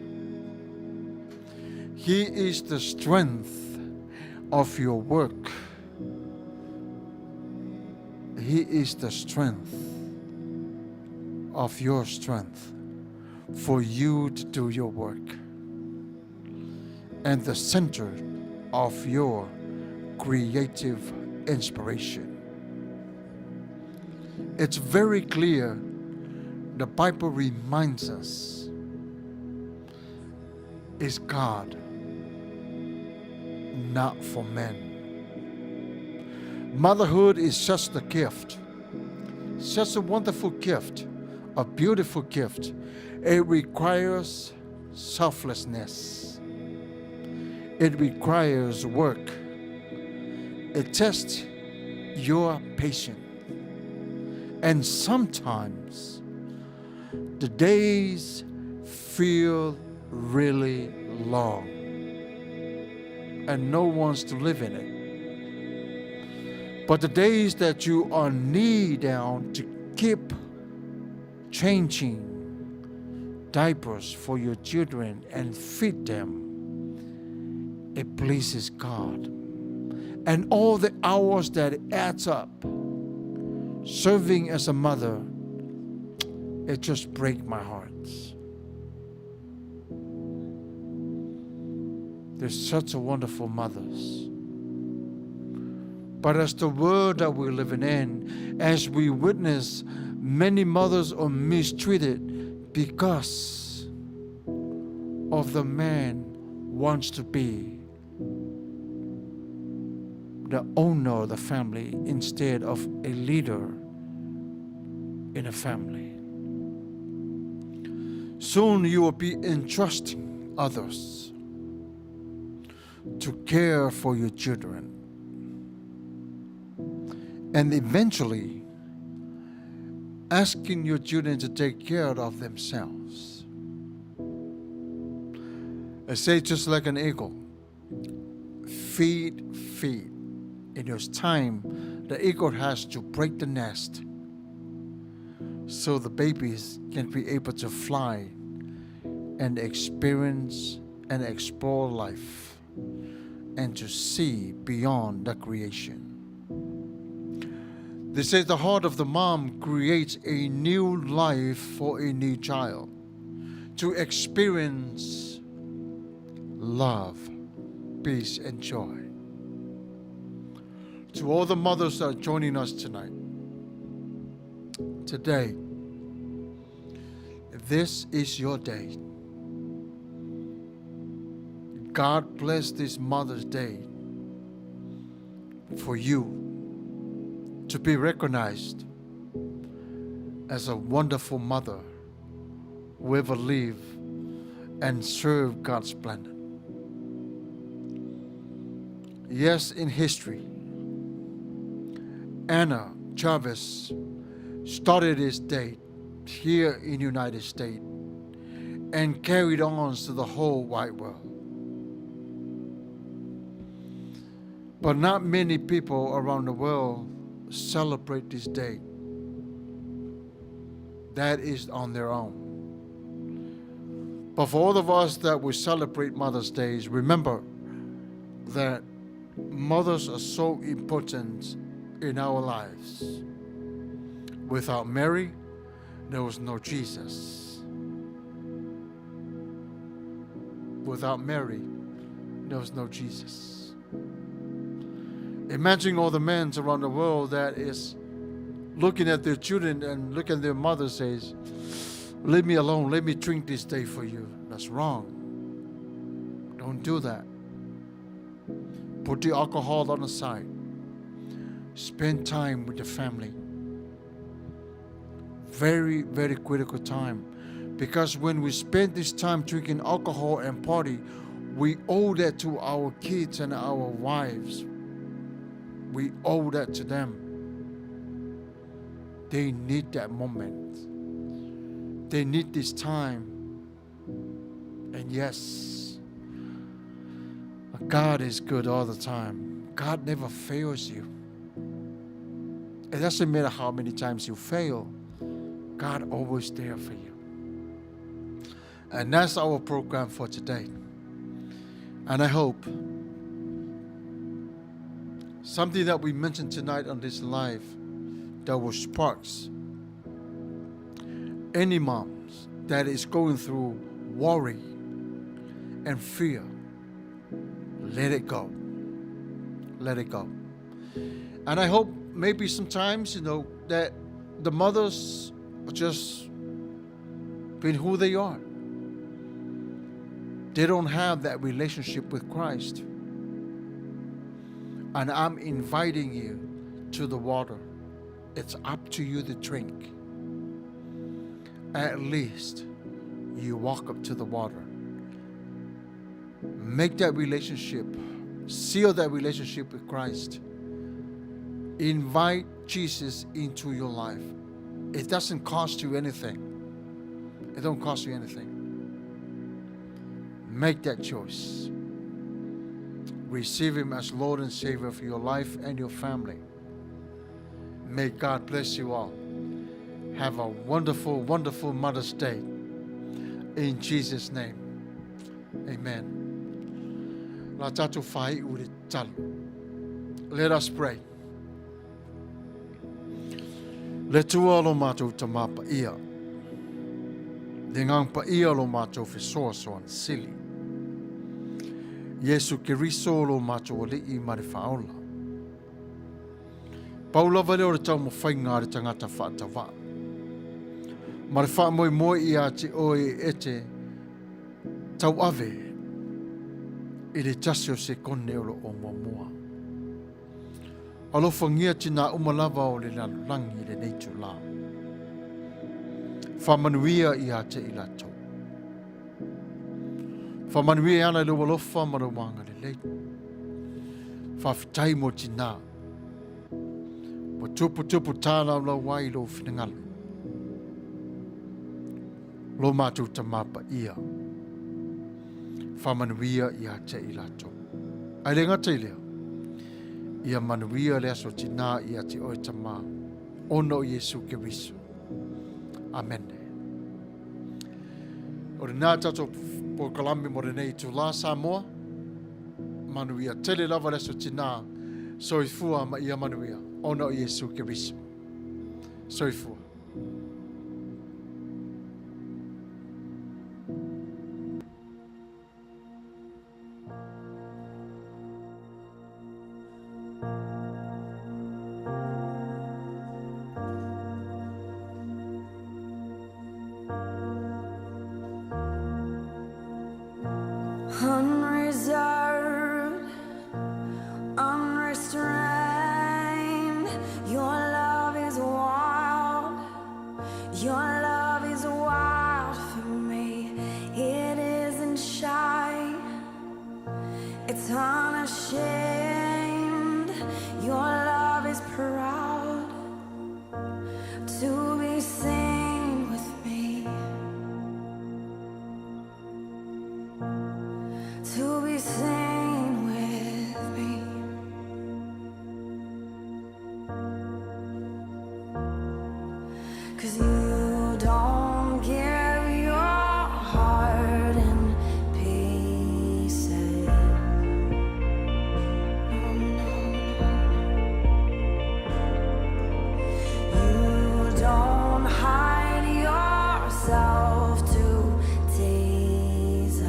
He is the strength of your work. He is the strength of your strength for you to do your work, and the center of your creative inspiration. It's very clear, the Bible reminds us, is God, not for men. Motherhood is just a gift, such a wonderful gift, a beautiful gift. It requires selflessness. It requires work. It tests your patience. And sometimes the days feel really long and no one's to live in it. But the days that you are knee down to keep Changing diapers for your children and feed them, it pleases God. And all the hours that it adds up, serving as a mother, it just breaks my heart. They're such a wonderful mothers. But as the world that we're living in, as we witness many mothers are mistreated because of the man wants to be the owner of the family instead of a leader in a family. Soon you will be entrusting others to care for your children. And eventually, asking your children to take care of themselves. I say, just like an eagle, feed, feed. In its time, the eagle has to break the nest so the babies can be able to fly and experience and explore life and to see beyond the creation. They say the heart of the mom creates a new life for a new child to experience love, peace, and joy. To all the mothers that are joining us tonight, today, this is your day. God bless this Mother's Day for you to be recognized as a wonderful mother who ever live and serve God's planet. Yes, in history, Anna Jarvis started this day here in the United States and carried on to the whole wide world. But not many people around the world celebrate this day. That is on their own. But for all of us that we celebrate Mother's Day, remember that mothers are so important in our lives. Without Mary, there was no Jesus. Without Mary, there was no Jesus. Imagine all the men around the world that is looking at their children and looking at their mother says, leave me alone, let me drink this day for you. That's wrong. Don't do that. Put the alcohol on the side. Spend time with the family. Very, very critical time. Because when we spend this time drinking alcohol and party, we owe that to our kids and our wives. We owe that to them. They need that moment. They need this time. And yes, God is good all the time. God never fails you. It doesn't matter how many times you fail, God always there for you. And that's our program for today. And I hope something that we mentioned tonight on this live that will sparks any moms that is going through worry and fear. Let it go. Let it go. And I hope maybe sometimes, that the mothers are just being who they are. They don't have that relationship with Christ. And I'm inviting you to the water. It's up to you to drink. At least you walk up to the water. Make that relationship, seal that relationship with Christ. Invite Jesus into your life. It doesn't cost you anything. It don't cost you anything. Make that choice. Receive Him as Lord and Savior for your life and your family. May God bless you all. Have a wonderful, wonderful Mother's Day. In Jesus' name. Amen. La tātou whaiu le talo. Let us pray. Le tua lo mātou tamapa ia. Le ngang pa ia lo mātou fesoasoan sili. Iesu Keriso lo mātou ali'i ma le whaola. Pau lava lea o le taumafaiga a le tagata faatavaa. Ma le faamoemoe ia te oe e te tauave i le tasi o sekone o lo o muamua. Alofagia tinā uma lava o le lalolagi i lenei itulā. Faamanuia ia te i latou. Faamanuia e ala i lou alofa ma lou agalelei. Faafetai mo tinā. Ua tuputupu tālaulau ai lou finagalo. Lo mātou tamā paia. Faamanuia ia te i latou. Ai le gata i lea, ia manuia le aso tinā ia te oe tamā, ona o Iesu Keriso. Amene. O lenā tātou polokalame mo lenei itulā Samoa. Manuia tele lava le aso tinā. Soifua ma ia manuia. Ona o Iesu Keriso. Soifua. Unreserved, unrestrained, your love is wild. Your love is wild for me. It isn't shy, it's unashamed. Your love is proud to be seen with me. To be seen with me. Cause you don't give your heart in pieces. No, no, no. You don't hide yourself to tease us.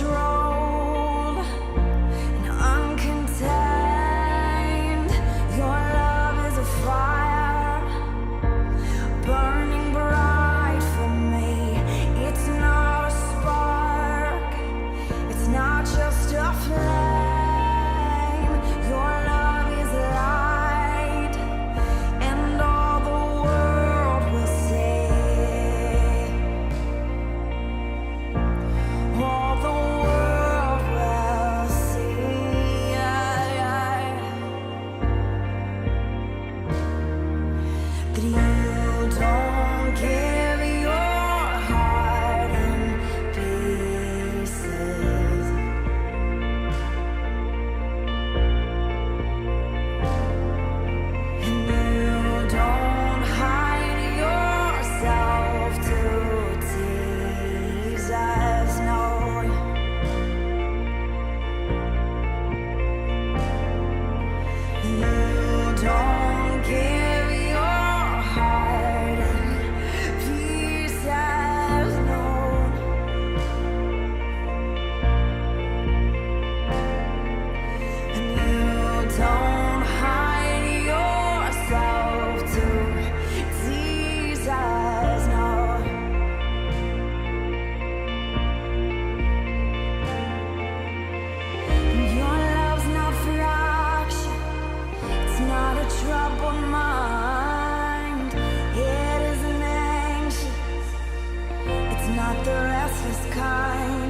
Uncontrolled and uncontained, your love is a fire burning bright for me. It's not a spark, it's not just a flame. Your love is light, and all the world will see. All the world will see. That you don't give your heart in pieces. And you don't hide yourself to tease us, no. You don't give your heart in pieces, no. And you don't hide yourself to tease us, no. And your love's not fractured, it's not a troubled mind. It isn't anxious, it's not the restless kind.